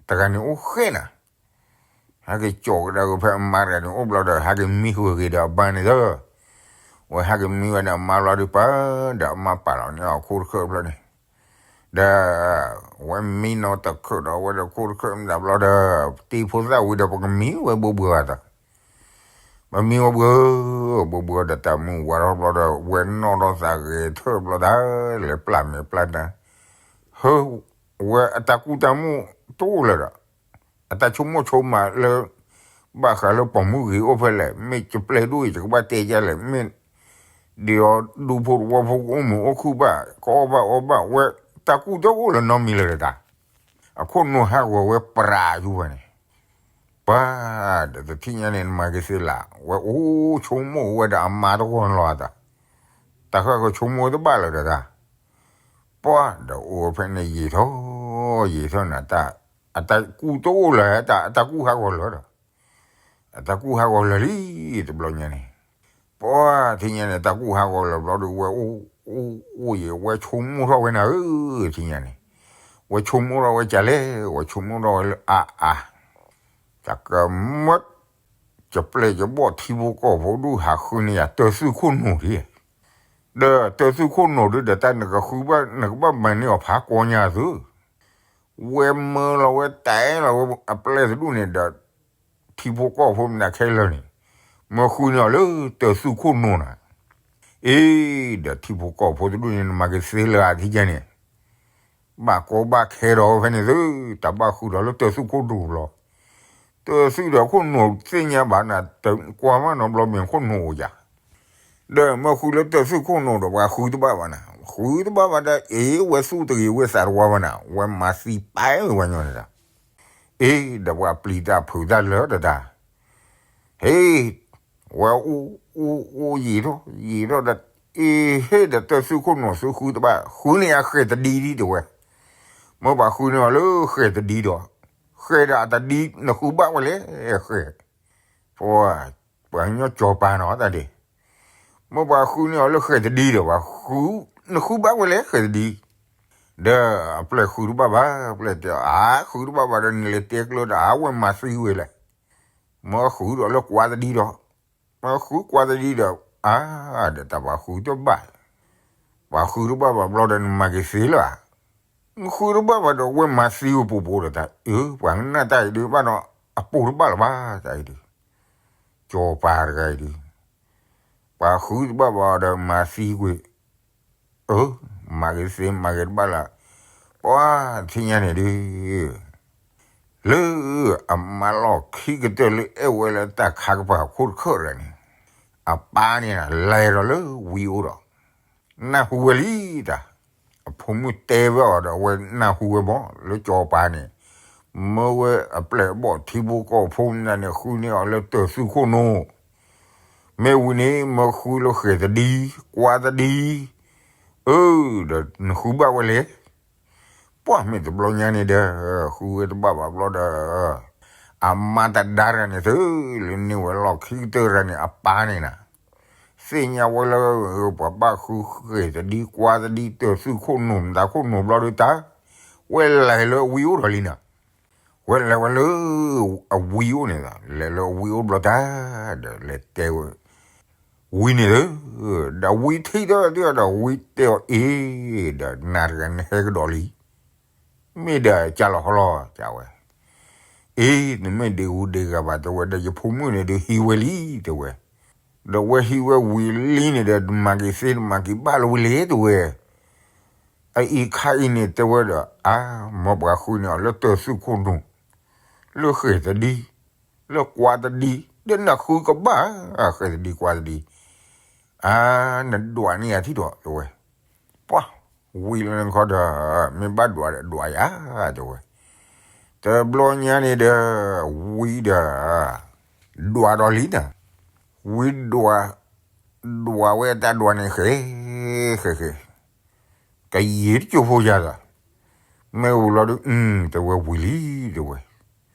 တဂၤန့ၣ်အိၣ်ဃဲနၤ, ဟဲက့ၤကၠီးကဒါက့ၤဖဲအမါတဂၤန့ၣ်အိၣ်ဘျီဒီး ဟဲက့ၤမံဃုာ်က့ၤဒီးအမါန့ၣ်သၢ, ဝဲဟဲက့ၤမံဝဲဒီးအမါဘျီဒုးပၢ်, ဒီးအမါပာ်လီၤန့ၢ်အခိၣ်တခၢၣ်ဘျီန့ၣ်, ဒီး ဝဲမံနီတခၢၣ်ဒီးဝဲဒီးခိၣ်တခၢၣ်မတၤဘျီဒီး တံၤဖိသၣ်ဝံၤဒီး ပကမံဝဲဘိဘှၢအသး, ပမံဝဲဘှၢ, ဘိဘှၢဒီးတၢ်မုၢ်ဝါထီၣ်ဘျီဒီး ဝဲနီၣ်ထီၣ်သးဂဲၤထၢၣ်ဘျီဒီး လဲၤပျၢ်မဲာ်ပျၢ်နါ, ဟၢ ဝဲအတၢ်ကူၣ်တၢ်မူတအိၣ်လၢၤဒီး, အတၢ်ဆိကမိၣ်ဆိကမးလၢ ဘၣ်ဃးလၢပိာ်မုၣ်ဂ့ၤအိၣ်ဖဲလဲၣ်, မ့ၢ်ကပျဲၢ်ဒိၣ်အံၤ ယကဘၣ်တဲယါလဲၣ်, မ့ၢ် ဒ်အီၤဒူဖိတဝီဖိ ကအိၣ်မုာ်အိၣ်ခုၣ်ဘၣ် ကအီၣ်ဘၣ်အီဘၣ် ဝဲတၢ်ကူၣ်တအိၣ်လၢၤနီတမံၤလၢၤဒီးတၢ်, အခိၣ်နူာ်ဟးဂီၤဝဲပြးယူၤဝဲန့ၣ်, ပှၤ ဒီးတထံၣ်ညါန့ၣ် နမၤက့ၤသ့လၢ် ဝဲအိၣ်ဆိကမိၣ်ဝဲဒီးအမါတဂီၢ်န့ၣ်လီၤအသး, တၢ်ဃၢ်ကဆိကမိၣ်တဘၣ်လၢၤဒီးတၢ်, ပှၤ ဒီးအိၣ်ဝဲဖဲန့ၣ်ယံာ်ထီၣ် ယံာ်ထီၣ်န့ၣ် အတၢ်ကူၣ်တအိၣ်လၢၤ အတၢ်ကူၣ်ဟးဂီၤလၢၤဒီး, အတၢ်ကူၣ်ဟးဂီၤလၢၤလံ တဘျီညါန့ၣ်, ပှၤ ထံၣ်ညါန့ၣ် တၢ်ကူၣ်ဟးဂီၤလၢၤဘျီဒီး ဝဲအိၣ် အိၣ် အိၣ်ယံာ် ဝဲဆိကမိၣ်ထီၣ်ဝဲနၤဧၢ, ထံၣ်ညါန့ၣ်, ဝဲဆိကမိၣ်ထီၣ်ဝဲကလဲၣ်, ဝဲဆိကမိၣ်ထီၣ်ဝဲလၢအါအါ တၢ်ကမၢ ယပျဲၢ်ယဘီၣ်ထံဖိကီၢ်ဖိဒုးဟးဃုန့ၢ်ယၤတၢသုခိၣ်နူာ်ဒံး, ဒီးတၢသုခိၣ်နူာ်ဒုးဒီးတၢ်နကဃုဘၣ် နကဘၣ်မၤန့ၢ်အီၤဖးကိးညါသု, ဝဲမၢလီၤဝဲတဲလီၤဝဲအပျဲၢ်တဒူၣ်န့ၣ်ဒီး ထံဖိကီၢ်ဖိမနုၤခဲလၢာ်န့ၣ်, မၢဃုန့ၢ်အီၤလၢတၢသုခိၣ်နူာ်နၤ, အ့ ဒီးထံဖိကီၢ်ဖိတဒူၣ်န့ၣ် နမၤက့ၤသ့လၢအထံၣ်ညါန့ၣ် ဘၣ်ကီဘၣ်ခဲဒီးဖဲန့ၣ်သု, တၢ်ဘၣ်ဃုာ်ဒီးလၢတၢသုခိၣ်နူာ်ဘျီ, တၢသုဒီးခိၣ်နူာ်သ့ၣ်ညါဘၣ်နၤ, တကွၢ်မးနီတဘျီမ့ၢ်ခိၣ်နူာ်အိၣ်ယၤ, ဒီးမၢဃုလၢတၢသုခိၣ်နူာ်ဒီးပှၤဃုတဘၣ်ဘၣ်နၤ, ဃုတဘၣ်ဘၣ်ဒီး အ့ ဝဲသူၣ်တဂ့ၤဝဲသးတဝါဘၣ်နၤ, ဝဲမၤသံပာ်ဝဲပှၤညီန့ၣ်ဒီး, အ့ ဒီးပှၤပျံၤတၢ်ဖုးတၢ်လၢာ်တတၢ် ဟ့ၣ် ဝဲအိၣ်အိၣ်အိၣ်ယံာ်ထီၣ်ယံာ်ထီၣ်ဒီး, အ့ ဟ့ၣ်ဒီးတၢသုခိၣ်နူာ်သုဃုတဘၣ်, ဃုန့ၢ်အဃဲၤတဒံဒံးတဲဝဲ, မ့ၢ်ပှၤဃုန့ၢ်အီၤလၢဃဲၤတဒံဒီး, ဃဲၤဒီးအတဒံနဃုဘၣ်ဝဲလဲၣ်ဃဲၤ, ပှၤ ပှၤကညီစီၤပၤနီၤတၢ်ဒ့ၣ်, မ့ၢ်ပှၤဃုန့ၢ်အီၤလၢဃဲၤတဒံဒီး ပှၤဃု နဃုဘၣ်ဝဲလဲၣ်ဃဲၤတဒံ, ဒီးအပျဲၢ်ဃုတဘၣ်ဘၣ်, ပျဲၢ်တဲအါ ဃုတဘၣ်ဘၣ်ဒီး နလဲၤတဲကျၢၤဒီး အါ ဝဲမၤသံဝဲလဲၣ်, မၢဃုဒီးလၢကွၢ်တဒံဒီး, မၢဃုကွၢ်တဒံဒီး, အါ ဒီးတၢ်ပှၤဃုတဘၣ်, ပှၤဃုတဘၣ်ဘၣ်ဘျီဒီး နမၤက့ၤသ့လၢၤဧါ, နဃုတဘၣ်ဘၣ်ဒီး ဝဲမၤသံဝဲပူၤပူၤဒီးတၢ်, အၢ ပှၤကနၣ်တၢ်အံၤဒုး ဘၣ်ဒီးအပိာ်တဘၣ်လၢၤဘၣ် တၢ်အံၤဒုး, စီၤပၤတဂၤအံၤဒုး ပှၤဃုတဘၣ်ဘၣ်ဒီးမၤသံကွံာ်, အၢ, မၤဂ့ၤသ့မၤဂ့ၤတဘၣ်လၢ, ပှၤထံၣ်ညါန့ၣ်ဒုး လၢအမါလီၢ်ခံကတၢၢ်လၢအဲၣ်ဝဲလၢတၢ်ခါကပၤခိၣ်တခၢၣ်တဂၤန့ၣ်, အပၢ်န့ၣ်လဲၤဒီးလၢဝံအိၣ်ဒီး နၢ်ဟူဝဲလံတၢ်, အဖိမုၣ်တဲဝဲအီၤဒီးအဝဲနၢ်ဟူဝဲမး လၢစီၤပၤန့ၣ် မၢဝဲအပျဲၢ်အဘီၣ်ထံဖိကီၢ်ဖိမနုၤန့ၣ် ဃုန့ၢ်အီၤလၢတၢၢ်သူခိၣ်နူာ်, မ့ၢ်ဝံၤန့ၣ် မၢဃုလၢဃဲၤသဒံ, ကွါသဒံ, အၢ, ဒီးနဃုဘၣ်ဝဲလဲၣ်. ပှၤမ့ၢ်တဘျီညါန့ၣ်ဒီး ဃုဝဲတဘၣ်ဘၣ်ဘျီဒီး အမါတဒါတဂၤန့ၣ်သု, လၢန့ၢ်ဝဲလီၢ်ခံကတၢၢ်တဂၤန့ၣ် အပၢ်န့ၣ်နၤ, သ့ၣ်ညါဝဲလၢ ပှၤဘၣ်ဃုဃဲၤသဒံကွါသဒံ တၢၢ်သူခိၣ်နူာ်မတၤခိၣ်နူာ်ဘျီဒီးတၢ်, ဝဲလဲၤလၢအဝံအိၣ်ဒီးလံနၤ, ဝဲလဲၤဝဲလၢ အဝံအိၣ်န့ၣ်, လဲၤလၢအဝံအိၣ်ဘျီတၢ်, ဒီးလဲၤတဲဝဲ ဝံန့ၣ်သု, ဒီးဝံထံၣ်ထီၣ်သ့ၣ်ဒီးဝံတဲအီၤအ့ၣ်, ဒီးနၤတဂၤနဟဲကဒီးလံ, မ့ၢ်ဒီးကၢ်လီၤဟီလီၤကဝဲ, အ့ၣ် နမ့ၢ်ဒ့ဂူၤဒ့ဂၤဘၣ်တဲဝဲ ဒီးယဖိမုၣ်န့ၣ်ဒုးဟံးဝဲလံတဲဝဲ, ဒီးဝဲဟံးဝဲဝံၤလံန့ၣ်ဒီး တမၤက့ၤသ့တမၤက့ၤဘၣ်လၢဝံလဲၣ်တဲဝဲ, အအံၤခါအံၤန့ၣ်တဲဝဲဒီး အါ မၢပှၤဃုန့ၢ်အီၤလၢတၢၢ်သူခိၣ်နူာ်, လၢဃဲၤသဒံ, လၢကွါသဒံ, ဒီးနဃုကဘၣ်, ဃဲၤသဒံကွါသဒံ, အါ နဒွးန့ၢ်ယၤထံၣ်ဒီးတဲဝဲ, ပှၤ, ဝံလၢနခီဒီး, မ့ၢ်ဘၣ်ဒွးဒီးဒွးယၤတဲဝဲ, တဘျီညါန့ၣ်ဒီး, ဝံဒီး, ဒွးဒီးလံနၤ, ဝံဒွး, ဒွးဝဲတၢ်ဒွးန့ၣ်ဃဲ, ဃဲဃဲ, ကယံာ်တကၠိဖိယၤဒီး, မ့ၢ်ဝံၤလီၤဒီး, တဲဝဲဝံၤလံ, တဲဝဲ,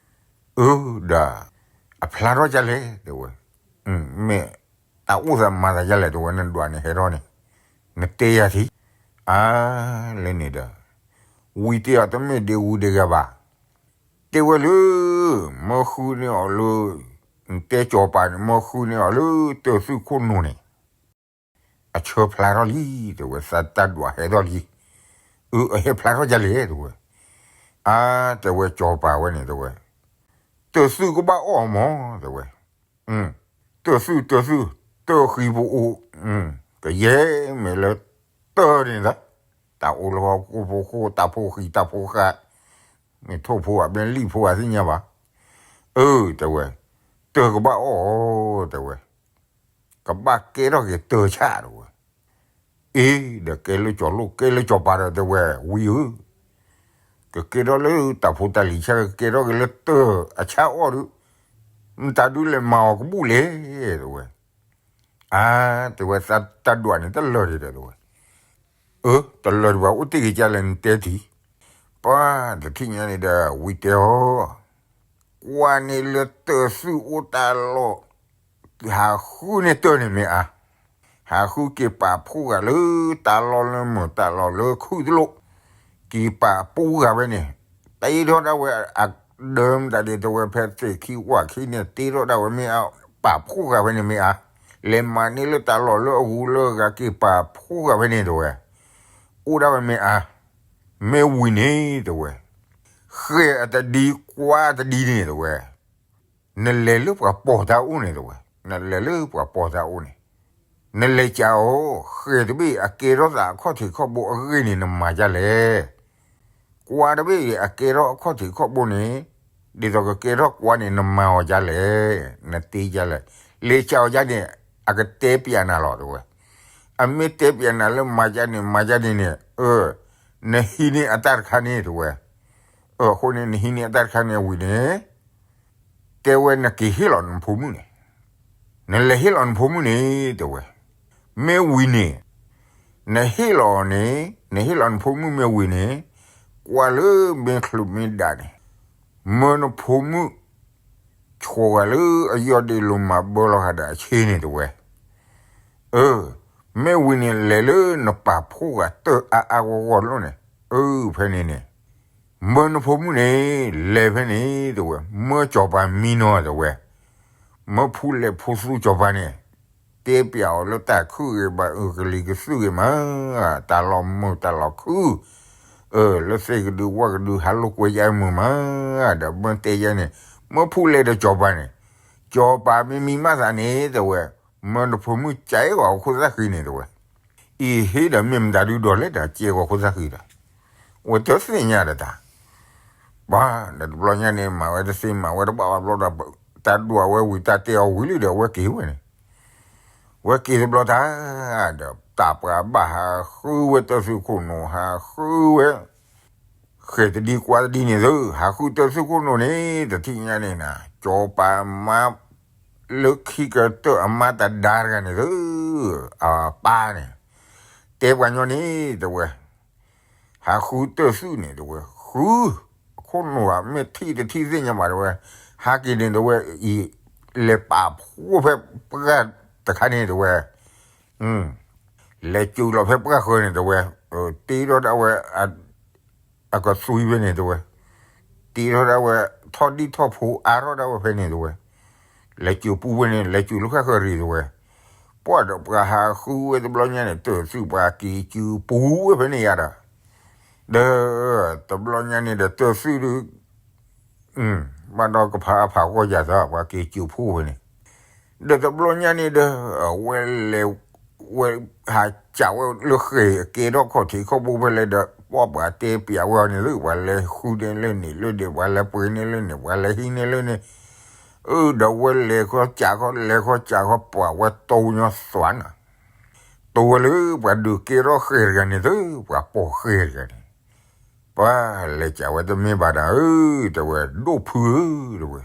အၢ, ဒီး, အဖျါထီၣ်ကလဲၣ်, တဲဝဲ, မ့ၢ်တၢ်အိၣ်သးမၤသးကလဲၣ်, တဲဝဲ နဒွးန့ၣ်ဟဲထီၣ်န့ၣ်, နတဲယၤထံၣ်, အါ, လၢန့ၣ်ဒီး, ဝံတဲအီၤတမ့ၢ်ဒ့ဂူၤဒ့ဂၤဘၣ်, တဲဝဲလၢ, မၢဃုန့ၢ်အီၤလၢ, နတဲစီၤပၤန့ၣ် မၢဃုန့ၢ်အီၤလၢတၢၢ်သူခိၣ်နူာ်န့ၣ် အဆၢဖျါထီၣ်လံ, တဲဝဲ သးတၢ်ဒွးဟဲထီၣ်လံ, အၢ အဟဲဖျါထီၣ်ကလဲၣ်, တဲဝဲ, အါ, တဲဝဲ စီၤပၤဝဲန့ၣ် တဲဝဲ, တၢၢ်သူကဘၣ်အီၣ်မး, တဲဝဲ, တၢၢ်သူ တၢၢ်သူ, တၢၢ်ဃံဖိအိၣ်, ကယဲၢ်မ့ၢ်လၢတၢၢ်န့ၣ်သး, တၢ်အိၣ်လၢဟီၣ်ခိၣ်ဖိဃိ တၢ်ဖိဃံတၢ်ဖိဃာ်, မ့ၢ်ထိၣ်ဖိဧါ မ့ၢ်လံၣ်ဖိဧါသ့ၣ်ညါဘၣ်, အၢ တဲဝဲ, တၢၢ်ကဘၣ်အီၣ်, တဲဝဲ ကဘၣ်ကဲထီၣ်က့ၤတၢၢ်ဆၣ် တဲဝဲ, အ့ ဒီးကဲလၢစီၤလိၣ် ကဲလၢစီၤပၤဒီး တဲဝဲ ဝံဧၢ, ကကဲထီၣ်လၢတၢ်ဖိတၢ်လံၤဆၣ် ကကဲထီၣ်က့ၤလၢတၢၢ်အဆၣ်အီၣ်ဒီး, မတၤဒုးလဲၤမၤအီၤကဘူၣ်လဲၣ် တဲဝဲ, အါ တဲဝဲ သးတၢ်ဒွးန့ၣ်တလၢာ်ဒံးဒီး တဲဝဲ, အၢ တလၢာ်ဒံးဘၣ် အိၣ်တ့ၢ်က့ၤကလဲၣ် နတဲထံၣ်, ပှၤတထံၣ်ညါန့ၣ်ဒီး ဝံတဲအီၤ ကွၢ်န့ၢ်လၢတၢၢ်သူၣ်အိၣ်တၢ်လီၢ်, ဟးဃုန့ၢ်တၢၢ်န့ၣ်မ့ၢ်အါ, ဟးဃုက့ၤပာ်ဖှိၣ်ဂၤလၢတၢ်လီၢ်လၢမုာ်တၢ်လီၢ်လၢခုၣ်တလိၣ်, က့ၤပာ်ပူၤဂၤဝဲန့ၣ်, တ့ထီၣ်ဒၣ်ဝဲအဒၢမတၤဒ်တဲဝဲ ဖဲသ့ၣ်ခံဝၣ်ခံန့ၣ် တ့ထီၣ်ဒၣ်ဝဲမ့ၢ်အါ, ပာ်ဖှိၣ်ဂၤဝဲန့ၣ်မ့ၢ်အါ, လဲၤမၤန့ၢ်လၢတၢ်လီၢ်လၢအဂုၤလၢအဂၤက့ၤပာ်ဖှိၣ်ဂၤဝဲန့ၣ်တဲဝဲ, အိၣ်ဒၣ်ဝဲမ့ၢ်အါ, မ့ၢ်ဝံၤန့ၣ်တဲဝဲ, ဃဲၢ်အတဒံကွါတဒံန့ၣ် တဲဝဲ, နလဲၤလၢပှၤပီၢ်တၢ်အိၣ်န့ၣ် တဲဝဲ, နလဲၤလၢပှၤပီၢ်တၢ်အိၣ်န့ၣ်, နလဲၤကးအီၤ, ဃဲၢ်တဘ့ၣ်အကဲထီၣ်သးအခီၣ်ထံးခီၣ်ဘိအဂ့ၢ်န့ၣ် နမၤဒ်လဲၣ်, ကွါတဘ့ၣ်အကဲထီၣ်အခီၣ်ထံးခီၣ်ဘိန့ၣ်, ဒ်သိးကကဲထီၣ်ကွါန့ၣ် နမၤအီၤဒ်လဲၣ်, နတ့ဒ်လဲၣ်, လဲၤကးအီၤဒ်န့ၣ်, အကတဲပျးနၤလီၤ တဲဝဲ, အမ့ၢ်တဲပျးနၤလၢမၤဒ်န့ၣ် မၤဒ်န့ၣ်န့ၣ်, အၢ, နဟံးန့ၢ်အတၢ်တခါန့ၣ် တဲဝဲ, အဃိန့ၣ် နဟံးန့ၢ်အတၢ်တခါန့ၣ်ဝံၤန့ၣ် တဲဝဲနက့ၤဟ့ၣ်လီၤနဖိမုၣ်န့ၣ်, နလဲၤဟ့ၣ်လီၤနဖိမုၣ်န့ၣ် တဲဝဲ, မ့ၢ်ဝံၤန့ၣ်, နဟ့ၣ်လီၤန့ၣ်, နဟ့ၣ်လီၤနဖိမုၣ်မ့ၢ်ဝံၤန့ၣ်, ကွၢ်လၢမ့ၢ်ချုးမ့ၢ်ဒၣ်န့ၣ်, မၢနဖိမုၣ် ဆိးဂၤလၢအယီၢ်ဒ့လိာ်မၤဘၢလီၤဃာ်ဒီးအဆ့န့ၣ် တဲဝဲ, အၢ, မ့ၢ်ဝံၤန့ၣ် လဲၤလၢနပာ်ဖှိၣ်ဂၤတၢၢ်အါအါဂီၢ်ဂီၢ်တလိၣ်န့ၣ်, အၢ ဖဲန့ၣ်န့ၣ် မၢနဖိမုၣ်န့ၣ် လဲၤဖဲန့ၣ် တဲဝဲ, မၢစီၤပၤမံနီၤ တဲဝဲ, မၢဖူလဲၤဖိသူစီၤပၤန့ၣ်, တဲပျးအီၤလၢတၢ်ခုၣ်ဂ့ၤဘၣ်အုၣ်ကလံၤကသုၣ်ဂ့ၤမး, တၢ်လီၢ်မုာ်တၢ်လီၢ်ခုၣ်, အၢ လၢသ့ၣ်ကဒုဝၣ်ကဒုဟးလိာ်ကွဲယါမုာ်မး, ဒီးမၢတဲယါန့ၣ်, မၢဖူလဲၤဒီးစီၤပၤန့ၣ်, စီၤပၤမ့ၢ်မံမးသးန့ၣ် တဲဝဲ, မၢနဖိမုၣ်ကဲဂီၤခိၣ်သၣ်ဃံန့ၣ် တဲဝဲ, အံၤဟ့ၣ်ဒီးမ့ၢ်မတၤဒုဒီးလဲၣ်ဒီး ကဲဂီၤခိၣ်သၣ်ဃံဒီး, ဝဲတသ့ၣ်ညါဒီးတၢ်, ပှၤဒီးတဘျီညါန့ၣ် မၤဝဲတသ့မၤဝဲတဘၣ်ဘၣ်ဘျီဒီး, တၢ်ဒွးဝဲဝံၤတၢ်တဲအီၤဝံၤလံဒီး အဝဲက့ၤဝဲန့ၣ်, ဝဲက့ၤတဘျီတၢ်, ဒီးတၢ်ပှၤဘၣ်ဟးဃုဝဲတၢ်သူခိၣ်နူာ် ဟးဃုဝဲ ဃဲၤတဒံကွၢ်တဒံန့ၣ်သု, ဟးဃုတၢ်သူခိၣ်နူာ်န့ၣ် တထံၣ်ညါန့ၣ်နၤ, ကၠီၤပၤမါ လၢခံကတၢၢ်အမါတဒါတဂၤန့ၣ်သု, အပၢ်န့ၣ်, တဲပှၤညီန့ၣ် တဲဝဲ, ဟးဃုတၢ်သူန့ၣ် တဲဝဲ, ဃု, အခိၣ်နူာ်ဧါ မ့ၢ်ထံၣ်တထံၣ်သ့ၣ်ညါဘၣ် တဲဝဲ, ဟးက့ၤန့ၣ် တဲဝဲ, အံၤ, လဲၤပာ်ဖှိၣ်ဖဲပှၢ်တခါန့ၣ် တဲဝဲ လဲၤစူၤလီၤဖဲပှၢ်ဃၢၤန့ၣ် တဲဝဲ, တ့ထီၣ်ဒၣ်ဝဲ, အကသွံဖဲန့ၣ် တဲဝဲ, တ့ထီၣ်ဒၣ်ဝဲ, ထီၣ်ဒံၣ်ထီၣ်ဖိအါထီၣ်ဒၣ်ဝဲဖဲန့ၣ် တဲဝဲ, လဲၤစူၤပူၤဖဲန့ၣ် လဲၤစူၤလၢဃၣ်ဃၢၤရံၤ တဲဝဲ, ပှၢ်ဒီးပှၤဟးဃုဝဲတဘျီညါန့ၣ် တၢ်သူပှၤက့ၤစူၤပူၤဝဲဖဲန့ၣ်ယါဒီး, ဒီး, တဘျီညါန့ၣ်ဒီးတၢ်သူဒီး ဘၣ်ဒီးကဖးအဖးဂီၢ်ယၤသး ပှၤက့ၤစူၤဖှိၣ်ဝဲန့ၣ်, ဒီးတဘျီညါန့ၣ်ဒီး, ဝဲလဲၤ, ဝဲ, ဟးကးဝဲလၢဃဲၤအကဲထီၣ်ခီၣ်ထံးခီၣ်ဘိဖဲလဲၣ်ဒီး ပှၢ်ပှၤတဲပျးဝဲအီၤန့ၣ်သု ပှၤလဲၤဃုန့ၢ်လၢန့ၣ်လၢန့ၣ် ပှၤလဲၤပှ့ၤန့ၢ်လၢန့ၣ် ပှၤလဲၤဟံးန့ၢ်လၢန့ၣ်, အၢ ဒီးဝဲလဲၤခီကးခီ လဲၤခီကးခီ ပှၤဝဲတိၢ်ညီသွါနၤ, တိၢ်ဝဲလၢပှၤဒုးကဲထီၣ်ဃဲၤတဂၤန့ၣ်သု, ပှၤပိာ်ဃဲၤတဂၤန့ၣ် ပှၤလဲၤကးဝဲတမ့ၢ်ဘၣ်ဒီးဧၢ, တဲဝဲ ဒိၣ်ဖုဧၢ, တဲဝဲ,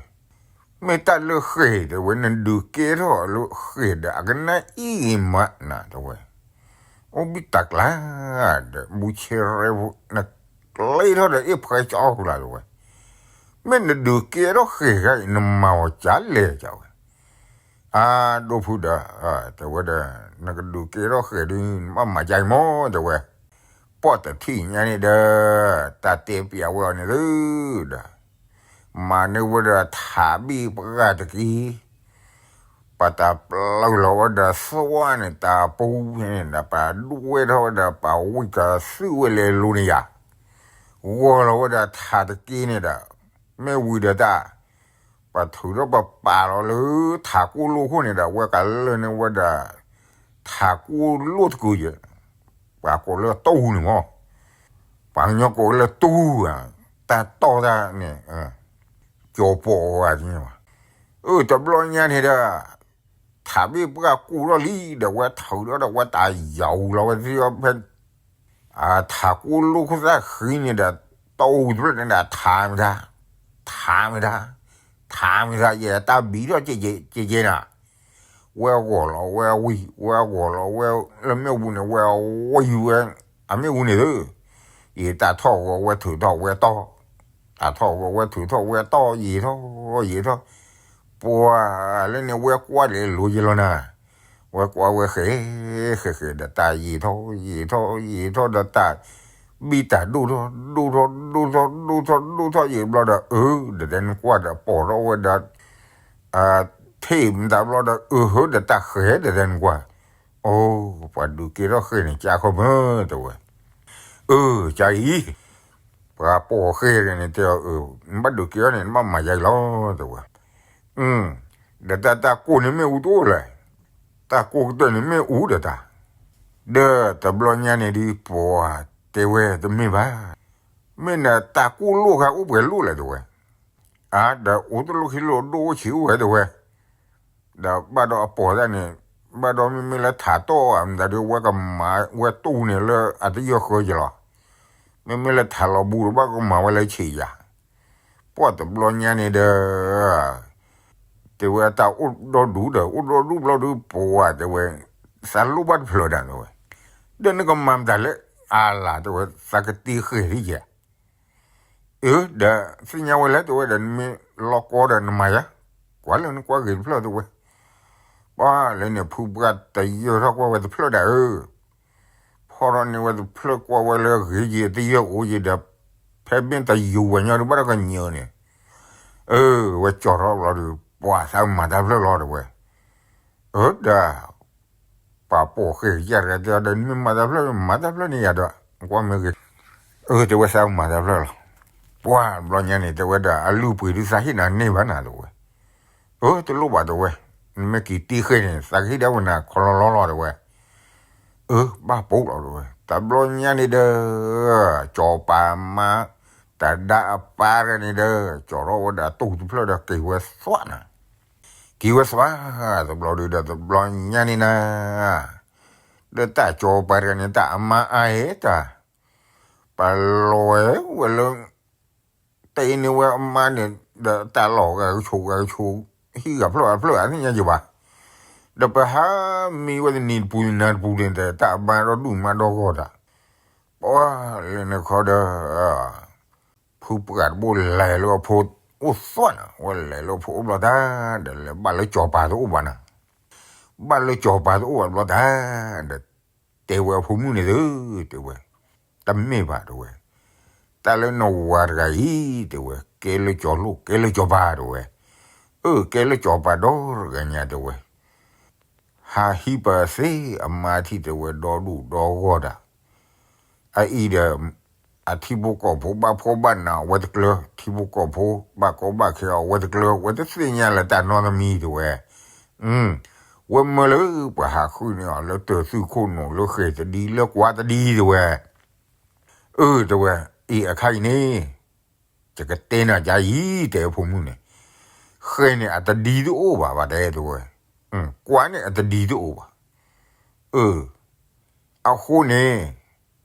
မ့ၢ်တၢ်လၢဃဲၤ တဲဝဲ နဒုးကဲထီၣ်လၢဃဲၤဒီး အကနၣ်အံၤမးနၤ တဲဝဲ, အိၣ်ဘံၣ်တၢ်ကျါ, ဒီးဘူဆဲရဲ နကျဲထီၣ်ဒီးအ့ၣ်ဖှဲကၠီအီၣ်ဃုာ်လၢ် တဲဝဲ, မ့ၢ်နဒုးကဲထီၣ်ဃဲၤဂၤအံၤ နမၤအီၤကလဲၣ် တဲဝဲ အါ ဒိၣ်ဖုဒီး, တဲဝဲဒီး, နကဒုးကဲထီၣ်ဃဲၤဒီး နဘၣ်မၤကါအံၤမး တဲဝဲ, ပှၢ်တထံၣ်ညါန့ၣ်ဒီး, တၢ်တဲပျးဝဲအီၤန့ၣ်သု, ဒီး, မၤန့ၢ်ဝဲဒီးထးဘံၣ်ပှၢ်တက့ၢ်, ပတၢ်ပျၢလီၤဝဲဒီးသွၣ်န့ၣ် တၢ်ပူၤန့ၣ်ဒီး ပဒွဲထီၣ်ဝဲဒီး ပဝံၢ်ကသုၣ်ဝဲလဲၤလိၤန့ၣ်ယါ, ဂီၤလီၤဝဲဒီးထးတက့ၢ်န့ၣ်ဒီး, မ့ၢ်ဝံၤဒီးတၢ် ပထုးထီၣ်ပပာ်လီၤလၢထးကိၢ်လိၣ်ခိၣ်န့ၣ်ဒီး ဝဲကလၢာ်န့ၢ်ဝဲဒီး ထးကိၢ်လိၣ်တကုာ်ယဲၢ်, ပှၤကိးလၢတူၢ်န့ၣ်မး, ပှၤကညီကိးလၢတူၢ်ဧါ, တၢ်တီၢ်တၢ်န့ၣ်, ကၠီၤပီၤဝဲ, အၢ တဘျီညါန့ၣ်ဒီး, ထးဘ့ၣ်ပှၢ်ကူၣ်ထီၣ်လံဒီး ဝဲထုးထီၣ်ဒီးဝဲတၢ်ယီၤလီၤဝဲသ့ၣ်အီၤဖဲ ထးကိၢ်လိၣ်ခိၣ်သၣ်ဃံန့ၣ်ဒီး, တအိၣ်တဖျၢၣ်န့ၣ်ဒီး ထးမ့ၢ်ထါ, ထးမ့ၢ်ထါ, ထးမ့ၢ်ထါ ယဲတၢ်ဘံထီၣ်ကဲကဲနၤ, ဝဲဂီၤလီၤဝဲဝံၤ, ဝဲဂီၤလီၤဝဲလၢမ့ၣ်အူန့ၣ် ဝဲဝံၤဝဲ, အမ့ၣ်အူန့ၣ်သု, ယတၢ်ထီၣ်ဂီၤဝဲထုးထီၣ်ဝဲတီၢ်, တၢ်ထီၣ်ဂီၤဝဲထုးထီၣ်ဝဲတီၢ် ယံာ်ထီၣ်, ယံာ်ထီၣ်, ပှၤလၢန့ၣ်ဝဲကွၢ်လဲၤလိၤယဲၢ်လီၤနၤ ဝဲကွၢ်ဝဲဃဲၤ, ဃဲၤဃဲၤဒီးတၢ်ယံာ်ထီၣ်ယံာ်ထီၣ်ယံာ်ထီၣ်ဒီး တၢ်ဘံၣ်တၢ်ဒိၣ်ထီၣ်ဒိၣ်ထီၣ်ဒိၣ်ထီၣ်ဒိၣ်ထီၣ်ဒိၣ်ထီၣ်ယံာ်ဘျီဒီး အၢ ဒီးတဲနကွၢ်ဒီးပိာ်ထီၣ်ဝဲဒီး ထံၣ်မတၤဘျီဒီး အၢဟၢဒီးတၢ်ဃဲၤဒီးတဲနကွၢ်, အိ ပှၤဒုးကဲထီၣ်ဃဲၤန့ၣ် ကါခီမၢ် တဲဝဲ, အၢ ကါအံၤ ပှၤပိာ်ဃဲၤတဂၤန့ၣ် တဲအီၤ အၢ နဘၣ်ဒုးကဲထီၣ်န့ၣ် နဘၣ်မၤယါအံၤလီၤ တဲဝဲ, ဒီးတၢ်တၢ်ကိၢ်န့ၣ်မ့ၣ်အူတအိၣ်လဲၣ်, တၢ်ကိၢ်ကတၢၢ်န့ၣ်မ့ၣ်အူဒီးတၢ်, ဒီးတဘျီညါန့ၣ်ဒ် ပှၤတဲဝဲတမ့ၢ်ဘၣ်, မ့ၢ်နတၢ်ကိၢ်လိၣ်ခါအိၣ်ပှဲၤလိၣ်လဲၣ် တဲဝဲ, အါ ဒီးအိၣ်တလိၣ်ခံလိၣ်ဒိၣ်အိၣ်ဆံးအိၣ်ဝဲ တဲဝဲ ဒီးဘၣ်ဒီးအပိာ်တၢ်န့ၣ်, ဘၣ်ဒီးမ့မ့ၢ်လၢထးတီၢ်မတၤဒီး ဝဲကမၤဝဲတူၢ်န့ၣ်လၢအတယၢၢ်ဃၢယလီၤ, မ့မ့ၢ်လၢထးလီၤဘူးဒီး ဘၣ်ကမၤဝဲလၢဆံးယၤ, ပှၢ်တဘျီညါန့ၣ်ဒီး တဲဝဲတၢ်အိၣ်ဒီဒူၣ်ဒီး အိၣ်ဒီဒူၣ်ဘျီဒီး ပှၤတဲဝဲ, သးလိၣ်ဘၣ်တဖျၢၣ်ဒၣ် တဲဝဲ, ဒီးနကမၤမတၤလဲၣ်, အါလၢ် တဲဝဲ သးကတ့ဃဲၤဒ်ယဲၢ် အၢ ဒီးသ့ၣ်ညါဝဲလဲၣ် တဲဝဲဒီး နမ့ၢ်လီၤကီဒီးနမၤယၤ, ကွၢ်လၢနကွၢ်ဂ့ၤတဖျၢၣ် တဲဝဲ, ပှၢ်လၢန့ၣ် ဖုပှၢ်တယၢၢ်ထီၣ်ကွၢ်ဝဲတဖျၢၣ်ဒၣ်ဧၢ, ဖီထီၣ်န့ၢ်ဝဲတဖျၢၣ်ကွၢ်ဝဲလၢဂ့ၤယံၤတယၢၢ်အိၣ်ယံၤဒီး, ဖဲဘ့ၣ်တယူၤဝဲညီဒီးဘၣ်ဒီးကညၢၤန့ၣ်, အၢ ဝဲကၠီၤထီၣ်ဘျီဒီး ပှၢ်သးမၤတၢ်ဖျၢၣ်လီၤ တဲဝဲ, အၢ ဒီး ပှၤပိာ်ဃဲၤယၤတဂၤတဲအီၤဒီး နမ့ၢ်မၤတၢ်ဖျၢၣ် မၤတၢ်ဖျၢၣ်န့ၣ်ယၤဒီး ကွၢ်မ့ၢ်ဂ့ၤ, အၢ တဲဝဲသးမၤတၢ်ဖျၢၣ်လီၤ, ပှၢ်ဘျီညါန့ၣ် တဲဝဲဒီး အလုၢ်အပှ့ၤဒုးသးဟ့ၣ်နၤန့ၢ်ဘၣ်နၤ တဲဝဲ, အၢ တလိၣ်ဘၣ် တဲဝဲ နမ့ၢ်က့ၤတ့ဃဲန့ၣ် သးကဟ့ၣ်ဒၣ်ဝဲနၤခီလီၤလီၤလီၤ တဲဝဲ. အၢ ဘၣ်ပိာ်လီၤ တဲဝဲ. တဘျီညါန့ၣ်ဒီး ကၠီၤပၤမါ တၢ်ဒါအပၢ်တဂၤန့ၣ်ဒီး ကၠီၤထီၣ်ဝဲဒၣ်တူၢ်တဖျၢၣ်ဒီးက့ၤဝဲသွးနၤ, က့ၤဝဲသွး, တဘျီဒီး တဘျီညါန့ၣ်နၤ ဒီးတၢ်ကၠီၤပၤတဂၤန့ၣ် တၢ်အမါအါဟဲတၢ် ပလီၤဝဲလၢ တဲန့ၢ်ဝဲအမါန့ၣ် ဒီးတၢ်လီၢ်ဂၤကဆိးဂၤကဆိး ဟံၣ်ဂၤဖျၢၣ်ဂၤဖျၢၣ်အသ့ၣ်ညါယဘၣ်, ဒီးပဟးမံဝဲတနံၤတပူၤနၤတပူၤန့ၣ် တၢ်အမါဒီဒူၣ်မါဒီဂီၢ်တၢ်, ပှၤလၢနခီဒီး ဖုပှၢ်တဘိလဲၤလၢအဖိအိၣ်သွးနၤ, ဝဲလဲၤလၢအဖိအိၣ်ဘျီတၢ် ဒီးလဲၤဘၣ်လၢကၠီၤပၤတအိၣ်ဘၣ်နၤ, ဘၣ်လၢကၠီၤပၤတအိၣ်ဘၣ်ဘျီတၢ် ဒီး တဲဝဲအဖိမုၣ်န့ၣ်သု, တဲဝဲ, တမ့ၢ်ဘၣ် တဲဝဲ, တၢ်လၢနဝၤတဂၤအံၤ တဲဝဲ ကဲလၢကၠီၤလိၣ် ကဲလၢကၠီၤပၤ တဲဝဲ, အၢ ကဲလၢကၠီၤပၤဒီတဂၤညါ တဲဝဲ, ဟးဟံးပသ့အမါထံၣ် တဲဝဲ ဒီဒူၣ်ဒီဂီၢ်တၢ် အအံၤဒီး အထံဖိကီၢ်ဖိဘၣ်ဖှီၣ်ဘၣ်နးအဝဲတကျၢၤ, ထံဖိကီၢ်ဖိဘၣ်ကီဘၣ်ခဲအီၤအဝဲတကျၢၤ, ဝဲတသ့ၣ်ညါလၢတၢ်နီတမံၤ တဲဝဲ, ဝဲမၢလၢပှၤဟးဃုန့ၢ်အီၤလၢတၢၤသုးခိၣ်နူာ် လၢဃဲၤတဒံလၢကွၢ်တဒံ တဲဝဲ, အၢ တဲဝဲ, အံၤအခါအံၤန့ၣ် ယကတဲနၤဒ်အံၤ တဲအဖိမုၣ်န့ၣ်, ဃဲၤန့ၣ်အတဒံတအိၣ်ဘၣ် ဘၣ်တဲ တဲဝဲ, ကွၢ်န့ၣ်အတဒံတအိၣ်ဘၣ်, အၢ အဃိန့ၣ်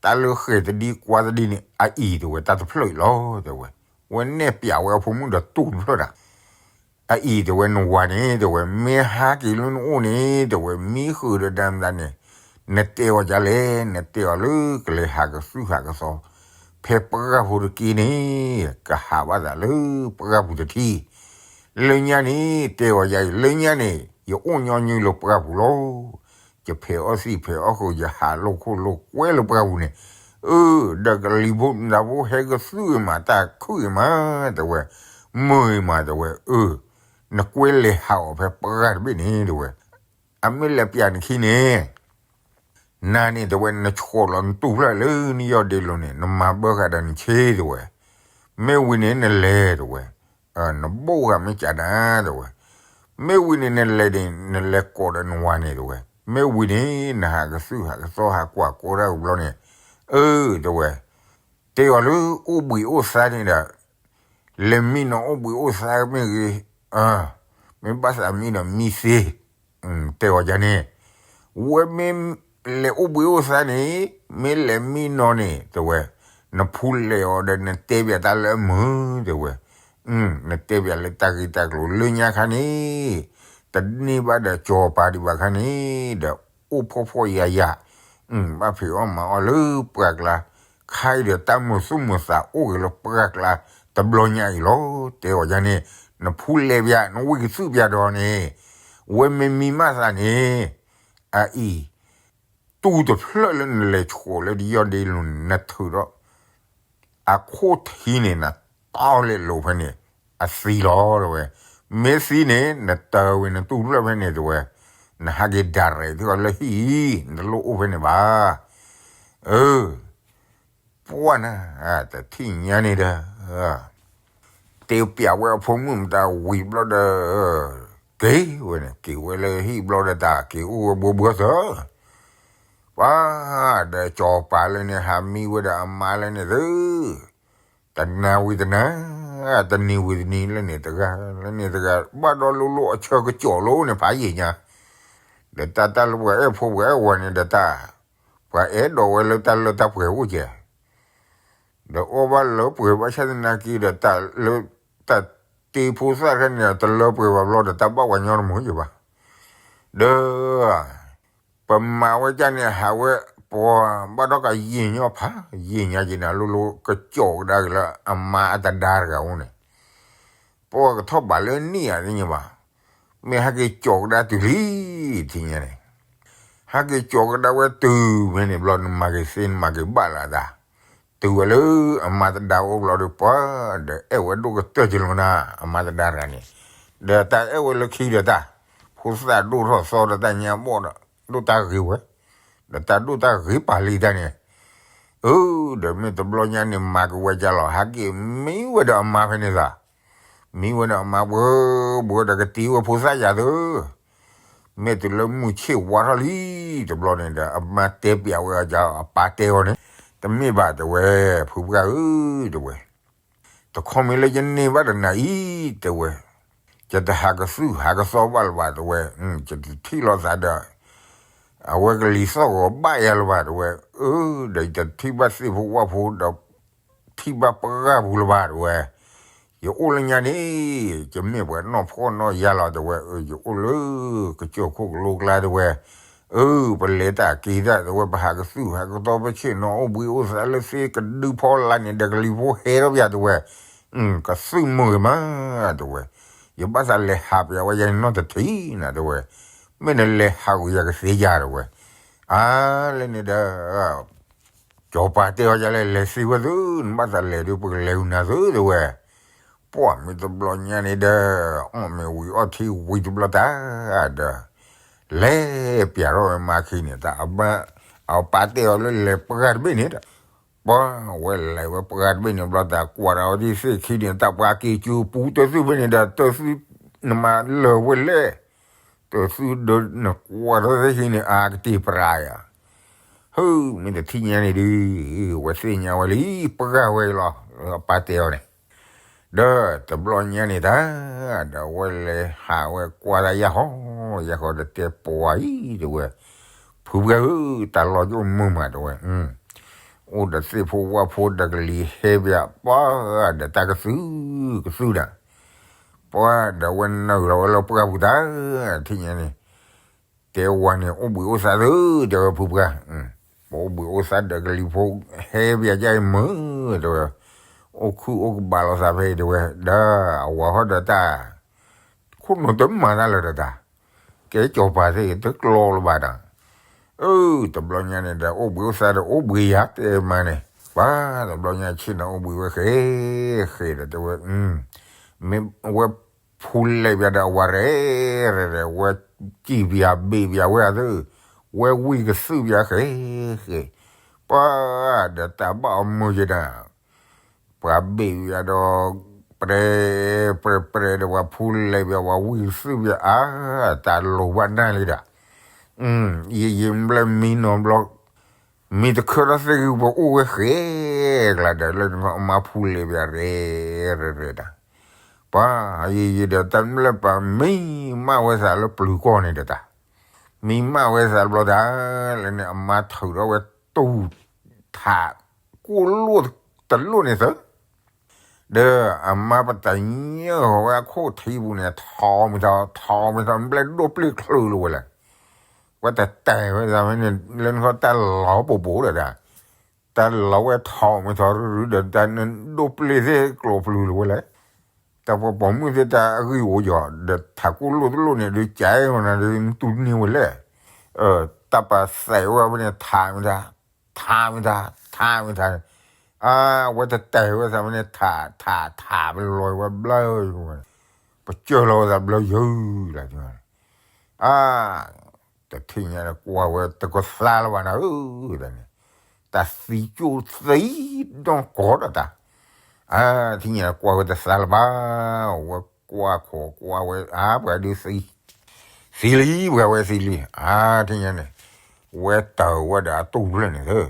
တၢ်လၢဃဲၤတဒံကွၢ်တဒံန့ၣ် အအံၤ တဲဝဲ တၢ်တဖျၢၣ်အံၤလီၤ တဲဝဲ, ဝဲနဲၣ်ပျးဝဲအဖိမုၣ်ဒီးတူၢ်တဖျၢၣ်တၢ် အအံၤ တဲဝဲ နဝၤန့ၣ် တဲဝဲ မ့ၢ်ဟးက့ၤလၢနအိၣ်န့ၣ် တဲဝဲ မံဃုာ်ဒီးတၢ်မတၤန့ၣ် နတဲအီၤဒ်လဲၣ်, နတဲအီၤလၢကလဲၤဟးကသုၣ်ဟးကသီ ဖဲပှၢ်ပူၤတက့ၢ်န့ၣ် ကဟးဘၣ်သးလၢပှၢ်ပူၤတထံၣ်, လၢညါန့ၣ် တဲအီၤဒ်အံၤ လၢညါန့ၣ် ယအိၣ်ညီနုၢ်လၢပှၢ်ပူၤလီၤ, ယဖဲးအီၣ်သံၣ်ဖဲးအီၣ်ဃုာ် ယဟးလိာ်ခိၣ်လိာ်ကွဲလၢပှၢ်ပူၤန့ၣ်, အၢ ဒီးကလံၤဖိနၢ်ဖိဟဲကသုၣ်အံၤမး တၢ်ခုၣ်အံၤမး တဲဝဲ, မုာ်အံၤမး တဲဝဲ, အၢ နကွဲလဲၤဟးအီၤဖဲပှၢ်တဘ့ၣ်န့ၣ် တဲဝဲ, အမ့ၢ်လဲၤပျးနခံန့ၣ် နၤန့ၣ် တဲဝဲ နဆိးလီၤနတူၢ်ဖျၢၣ်လၢနယီၢ်ဒ့လိၤန့ၣ် နမၤဘၢဃာ်ဒီးနဆ့ တဲဝဲ, မ့ၢ်ဝံၤန့ၣ်နလဲၤ တဲဝဲ, နဘိၣ်ဃာ်မ့ၢ်ကၢ်နၤ တဲဝဲ, မ့ၢ်ဝံၤန့ၣ်နလဲၤန့ၣ် နလဲၤကိးဒီးနဝၤန့ၣ် တဲဝဲ, မ့ၢ်ဝံၤန့ၣ် နဟးကသုၣ်ဟးကသီဟးကွၢ်ကိးတၢ်အဘျီန့ၣ်, အၢ တဲဝဲ တဲအီၤလၢအိၣ်ဘှံးအိၣ်သါန့ၣ်ဒီး လဲၤမံနီၤအိၣ်ဘှံးအိၣ်သါမ့ၢ်ဂ့ၤ, မ့ၢ်ဘၣ်သးမံဒီးမံသ့, တဲအီၤဒ်န့ၣ်, ဝဲမ့ၢ်လဲၤအိၣ်ဘှံးအိၣ်သါန့ၣ် မ့ၢ်လဲၤမံနီၤန့ၣ် တဲဝဲ, နဖူလဲၤအီၤဒီးနတဲဘၣ်တၢ်လၢအမုာ် တဲဝဲ, နတဲဘၣ်လၢတၢ်ဂ့ၢ်တၢ်ကျိၤလၢညါခါန့ၣ်, တန့ၢ်ဘၣ်ဒီးကၠီၤပၤဒံးဘၣ်ခါန့ၣ်, ဒီးအိၣ်ဖှီၣ်ဖှီၣ်ယာ်ယာ် ဘၣ်ဖံးအီၣ်မၤအီၣ်လၢပှၢ်ကျါ, ခါအံၤဒီးတၢ်မုာ်သူၣ်မုာ်သးအိၣ်ဂ့ၤလၢပှၢ်ကျါတဘျီညါအံၤလီၤ, တဲအီၤဒ်န့ၣ်, နဖူလဲၤဘၣ် နဝံၢ်ကသုၣ်ဘၣ်ဒီးန့ၣ်, ဝဲမ့ၢ်မံမးသးန့ၣ်, အအံၤ, တူၢ်တဖျၢၣ်လၢနလဲၤဆိးလၢဒယီၢ်ဒ့လိၤန့ၣ် နထုးဒီး အခိၣ်ထံန့ၣ် နတီလဲၤလိာ်ဖဲန့ၣ် အသံလီၤ တဲဝဲ, မ့ၢ်သံန့ၣ် နတၢ်ဝံၤနတူၢ်ဖျၢၣ်ဖဲန့ၣ် တဲဝဲ, နဟးက့ၤဒၣ်ရဲၣ်ထံအီၤလၢဟံၣ်အံၤ နတလိၣ်အိၣ်ဖဲန့ၣ်ဘၣ်, အၢ ပှၢ်နၤ, တထံၣ်ညါန့ၣ်ဒီး, တဲပျးဝဲအဖိမုၣ်မတၤဝံၤဘျီဒီး, က့ၤဝဲန့ၣ် က့ၤဝဲလၢဟံၣ်ဘျီဒီးတၢ်က့ၤအိၣ်ဝဲဘှီဘှီသၢ, ပှၤဒီးကၠီၤပၤလၢန့ၣ် ဟးမံဝဲဒီးအမါလၢန့ၣ်သု, တနၤဝံၤတနၤ, တနံၤဝံၤတနံၤလၢန့ၣ်တဂၤ, လၢန့ၣ်တဂၤ ဘၣ်ဒီးလိၤလိၤအဆၢကစီၣ်လီၤန့ၣ် ဖးယံာ်ညါ, ဒီးတၢ်တၢ်လၢပှၤအဲၣ်ဖိပှၤအဲၣ်ဝၤန့ၣ်ဒီးတၢ်, ပှၤအဲၣ်ဒိးဝဲလၢတၢ်လၢတၢ်ပှဲၤအိၣ်ကဲ ဒီးအီၣ်ဘၣ်လၢပှဲၤဘၣ်ဆၣ်သနာ်က့ဒီး တၢ်လၢတၢ်တ့ဖိသၣ်တခါန့ၣ် တလၢပှဲၤဘၣ်ဘျီဒီး တၢ်ဘၣ်ပှၤညီတမုာ်ယဘၣ်, ဒီး ပမၤဝဲဒ်န့ၣ် ဟးဝဲ ပှၤဘၣ်ဒီးကယံာ်ညီဖး ယံာ်ညါက့ၤနၤလိၤလိၤ ကကၠီၤကဒါက့ၤလၢအမါအတဒါတဂၤအိၣ်န့ၣ်, ပှၤကထီၣ်ဘးလၢနံၣ်ဧါသ့ၣ်ညါဘၣ်, မ့ၢ်ဟဲက့ၤကၠီၤကဒါတုၤလံ ထံၣ်ညါန့ၣ် ဟဲက့ၤကၠီၤကဒါဝဲတုၤဖဲန့ၣ်ဘျီ နမၤက့ၤသ့ နမၤက့ၤဘၣ်လၢအသး, တုၤဝဲလၢအမါတဒါအိၣ်ဘျီဒီး ပှၤဒီးအဲၣ်ဝဲဒိၣ်ကတၢၢ်က့ၤလီၤနၤ အမါတဒါတဂၤန့ၣ်, ဒီးတၢ်အဲၣ်ဝဲလၢခံဒီးတၢ်, ဖိသၣ်ဒိၣ်ထီၣ်သီဒီးတၢ်ညါဘီၣ်ဒီး ဒိၣ်တၢ်ဂ့ၤဝဲ, ဒီးတၢ်ဒိၣ်တၢ်ဂ့ၤပာ်လံတၢ်န့ၣ်, အၢ ဒီးမ့ၢ်တဘျီညါန့ၣ် မၤက့ၤဝဲဒ်လီၤ ဟဲက့ၤမံဝဲဒီးအမါဖဲန့ၣ်သး, မံဝဲဒီးအမါပှဲၤပှဲၤဒီးကတ့ဝဲဖိသၣ်ယၤသု မ့ၢ်တုၤလၢမုၢ်ဆ့ၣ်ဝါထီၣ်လံ, တဘျီန့ၣ်ဒီး အမါတဲပျးဝဲအီၤ အပၢ်တဲအီၤန့ၣ်, တမ့ၢ်ဘၣ်တဲဝဲ, ဖုပှၢ်ဧၢ တဲဝဲ, တခီမ့ၢ်လၢယန့ၢ်ဘၣ်ဒီးနၤအံၤ တဲဝဲ, ယတဟးကသုၣ်ဟးကသီဘၣ်လၢၤဘၣ် တဲဝဲ, ယတထံၣ်လိာ်သးဒီး အဝဲကလံၤသီၣ်ဂီၤဘၣ်ယၤလၢၤဘၣ် တဲဝဲ, အၢ ဒီးယတထံၣ်ဘၣ်သ့ၣ်ဖိဝၣ်ဖိဒီး ထံၣ်ဘၣ်ပှၢ်ပူၤလၢၤဘၣ် တဲဝဲ, ယအိၣ်လၢညါန့ၣ် ယမ့ၢ်ပှၤနီၢ်ဖှီၣ်နီၢ်ယာ်လီၤ တဲဝဲ, ယအိၣ်လၢကစၢၢ်ခိၣ်ကလိကျါ တဲဝဲ, အၢ ပလဲၤတၢ်က့ၤတၢ် တဲဝဲ, ပဟးကသုၣ်ဟးကသီ ပဆ့ၣ်နီၤအိၣ်ဘှံးအိၣ်သါလၢသ့ၣ်ကဒုဖီလာ်န့ၣ်ဒီး ကလံၤဖိဟဲထီၣ်ပၠး တဲဝဲ, ကသုၣ်မုာ်ဂ့ၤမး တဲဝဲ, ယဘၣ်သးလဲၤဟးပၠးဝဲယဲနီၢ်တထံၣ်နၤ တဲဝဲ, မ့ၢ်နလဲၤဟးဂီၤယၤကသ့ယၤ တဲဝဲ, အါ လၢန့ၣ်ဒီး စီၤပၤတဲအီၤဒ်လဲၣ်, လဲၤသ့ဝဲသု, နဘၣ်သးလဲၤဒီး ပကလဲၤဃုာ်နၤသု တဲဝဲ, ပှၢ်မ့ၢ်တဘျီညါန့ၣ်ဒီး အီၣ်မ့ၤဝံၤအီထံဝံၤတဘျီတၢ်ဒီး လဲၤပၠးထီၣ်ဝဲမါခံန့ၣ် တၢ်အဘၣ်, အပၢ်တဲအီၤလၢလဲၤပှၢ်တဘ့ၣ်န့ၣ်ဒီး, ပှၢ်ဝဲလဲၤဝဲပှၢ်တဘ့ၣ်န့ၣ်တဘျီတၢ် ကွၢ်ဒီးအီၤဒ်သ့ၣ်ခံန့ၣ် တၢ်ပှၤက့ၤစူၤပူၤတသုဖဲန့ၣ်ဒီး တသုနမၤလၢာ်ဝဲလဲၣ် တသုဒီးနကွၢ်ထီၣ်သ့ၣ်ခံန့ၣ် အါကတ့ၢ်ပြးယၤ, ဟု မ့ၢ်တထံၣ်ညါန့ၣ်ဒီး ဝဲသ့ၣ်ညါဝဲလံ ပှၢ်ဝဲလီၤ အပၢ်တဲအီၤန့ၣ်, ဒီးတဘျီညါန့ၣ်တၢ် ဒီးဝဲလဲၤဟးဝဲကွၢ်တၢ်ယၢ်ဟီ ယၢ်ဟီဒီးတဲပှၤအံၤ တဲဝဲ, ဖုပှၢ်ဧၢ တၢ်လီၢ်ကအိၣ်မုာ်မး တဲဝဲ, အိၣ်ဒီးသ့ၣ်ဖိဝၣ်ဖိဒီးကလံၤဟဲပၠး ပှၢ်ဒီးတၢ်ကသုၣ် ကသုၣ်ဒီး ပှၢ်ဒီးဝဲနုာ်လီၤဝဲလၢပှၢ်ပူၤတၢ်, ထံၣ်ညါန့ၣ်, တဲဝဲန့ၣ် အိၣ်ဘှံးအိၣ်သါသု တဲဝဲဖုပှၢ်, ပအိၣ်ဘှံးအိၣ်သါဒီးကလံၤဖိဟဲပၠးယါအံၤမုာ် တဲဝဲ, အိၣ်ခုၣ်အိၣ်ကဘးလိာ်သးဖဲအံၤ တဲဝဲ, ဒီးအဝၤဟီၣ်ဒီးတၢ် ခိၣ်နူာ်တမၤတၢ်လၢၤဒီးတၢ်, ကဲစီၤပၤသ့ၣ်တကျီလၢၤဘၣ်ဒီး, အၢ တဘျီညါန့ၣ်ဒီး အိၣ်ဘှံးအိၣ်သါဒီးအိၣ်ဘှံးယၤတဲမးန့ၣ်, ပှၤတဘျီညါဆ့ၣ်နီၤအိၣ်ဘှံးဝဲဃဲ ဃဲဒီးတဲဝဲ, မ့ၢ်ဝဲဖူလဲၤပၠးဒီးအဝၤရဲၣ်ရဲၣ်ဒီး ဝဲစံၣ်ပၠးဘ့ၣ်ပၠးဝဲအသး, ဝဲဝံၢ်ကသုၣ်ပၠးဃဲဃဲ, ပှၤဒီးတၢ်ဘၣ်အီၤမုာ်ယဲဒီး ပှၤဘ့ၣ်ပၠးဒီး ပြဲ ပြဲ ပြဲဒီး ပှၤဖူလဲၤပၠး ပှၤဝံၢ်ကသုၣ်ပၠးအါ, တၢ်လိၤဘၣ်နၢ်လံဒီး, ယယံာ်ဘျဲၣ်မံနီၤဘျီ, မံတခၢထီၣ်သ့ၣ်ဂုၢ်ပအိၣ်ဝဲဃဲကျါဒီး လၢနမါဖူလဲၤပၠးရဲၣ်ရဲၣ်ရဲၣ်ဒီး, ပှၤယံာ်ယံာ်ဒီးတၢ်ဘျဲၣ်ပှၤမံမးဝဲသးလၢပျုၤကီၢ်န့ၣ်ဒီးတၢ်, မံမးဝဲသးတဘျီတၢ်, လၢန့ၣ်အမါထုးထီၣ်ဝဲတူၢ်ထး ကိၣ်လိၣ်တလိၣ်န့ၣ်သၢ, ဒီးအမါပတၢ်ညၢၢ်ဝဲအခိၣ်ထံပူၤန့ၣ် ထီမ့ၢ်ထီ ထီမ့ၢ်ထီ ဘျဲၣ်ဒိၣ်ပျ့ၢ်ချုးလီၤဝဲလဲၣ်, ဝဲတတဲာ်ဝဲသးမ့ၢ်န့ၣ် လၢနခီတၢ်လီၤပိာ်ပိာ်ဒီးတၢ်, တၢ်လီၤဝဲထီမ့ၢ်ထီရုရုဒီး တၢ်နဒိၣ်ပျ့ၢ်သ့ၣ်ကျိၤပျုၤလီၤဝဲလဲၣ်, တၢ်ပှၤပိာ်မုၣ်သ့ၣ်တၢ်အဂံၢ်အိၣ်ယီၤ ဒီးထးကိၣ်လိၣ်တလိၣ်န့ၣ် ဒုးကဲမနၤဒုးနတူၢ်တန့ၢ်ဝဲလဲၣ်, တၢ်ပာ်သးဝဲဖဲန့ၣ် ထးမ့ၢ်ထီ ထးမ့ၢ်ထီ ထးမ့ၢ်ထီ, အဝဲတတဲာ်ဝဲသးမ့ၢ်န့ၣ် ထး ထး ထး ပလီၤဝဲဘျၢယဝဲ, ပစၢၢ်လီၤဝဲသးဘျၢယုၢ်လီၤ, အါ တထံၣ်ညါဒီးကွၢ်ဝဲတကသါလၢၤဘၣ်နၤဧၢ, တၢ်န့ၣ်, တၢ်သံကၠိၣ်သံဒီကီးဒီးတၢ်, အထံၣ်ညါကွၢ်ဝဲတသါလၢၤဘၣ်, ဝဲကွၢ်ခိးကွၢ်ဝဲ အါ ပှၤဒုးသံ, သံလံ ပှၤဝဲသံလံ, အထံၣ်ညါန့ၣ်, ဝဲတၢ်ဝဲဒီးအတူၢ်ဖျၢၣ်န့ၣ်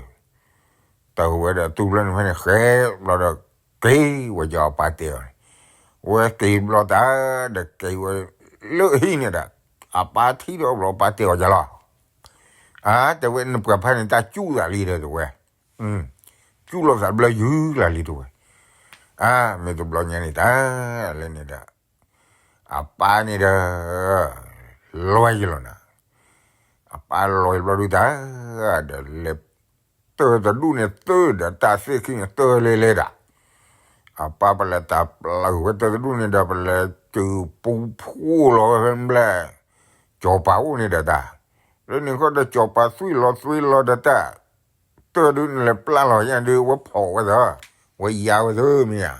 သၢ တၢ်ဝဲဒီးတူၢ်ဖျၢၣ်န့ၣ်ဖဲန့ၣ် ဃဲဘျီဒီး က့ၤဝဲယီၤအပၢ်တဲအီၤန့ၣ်, ဝဲက့ၤဘျီတၢ်ဒီးက့ၤဝဲလၢအဟံၣ်န့ၣ်ဒီး, အပၢ်ထံၣ်ဒီးဘျီအပၢ်တဲအီၤယၤလီၤ, အါ တဲဝဲနပှၤဖးန့ၣ် တၢ်စူၣ်သးလံဒီးတဲဝဲ, စူၣ်လီၤသးဘျၢယုၢ်လၢ်လံတဲဝဲ, အါ မ့ၢ်တဘျီညါန့ၣ်တၢ်, လၢန့ၣ်ဒီး အပၢ်န့ၣ်ဒီး လီၤယလီၤနၤ, အပၢ်လီၤယဘျီဒုတၢ်, ဒီးလဲၤ တၢ်တဒူၣ်န့ၣ်သၢဒီးတၢ်သ့ၣ်ခံန့ၣ်တၢ်လဲၤလဲၤဒီး, အပၢ်ပလဲၤတၢ်ပျၢ်ဝဲတၢ်တဒူၣ်န့ၣ်ဒီး ပလဲၤတုၤပူၤဖှိၣ်လီၤဝဲဖဲဘျဲၣ်, စီၤပၤအိၣ်န့ၣ်ဒီးတၢ်, လၢန့ၣ်ဃီဒီးစီၤပၤသွံၣ်လီၤသွံၣ်လီၤဒီးတၢ်, တၢ်ဒုးန့ၣ်လဲၤပျၢ်လီၤညါဒုး ဝဲဖီၣ်ဝဲသၢ, ဝဲယါဝဲသၢမ့ၢ်ဧါ,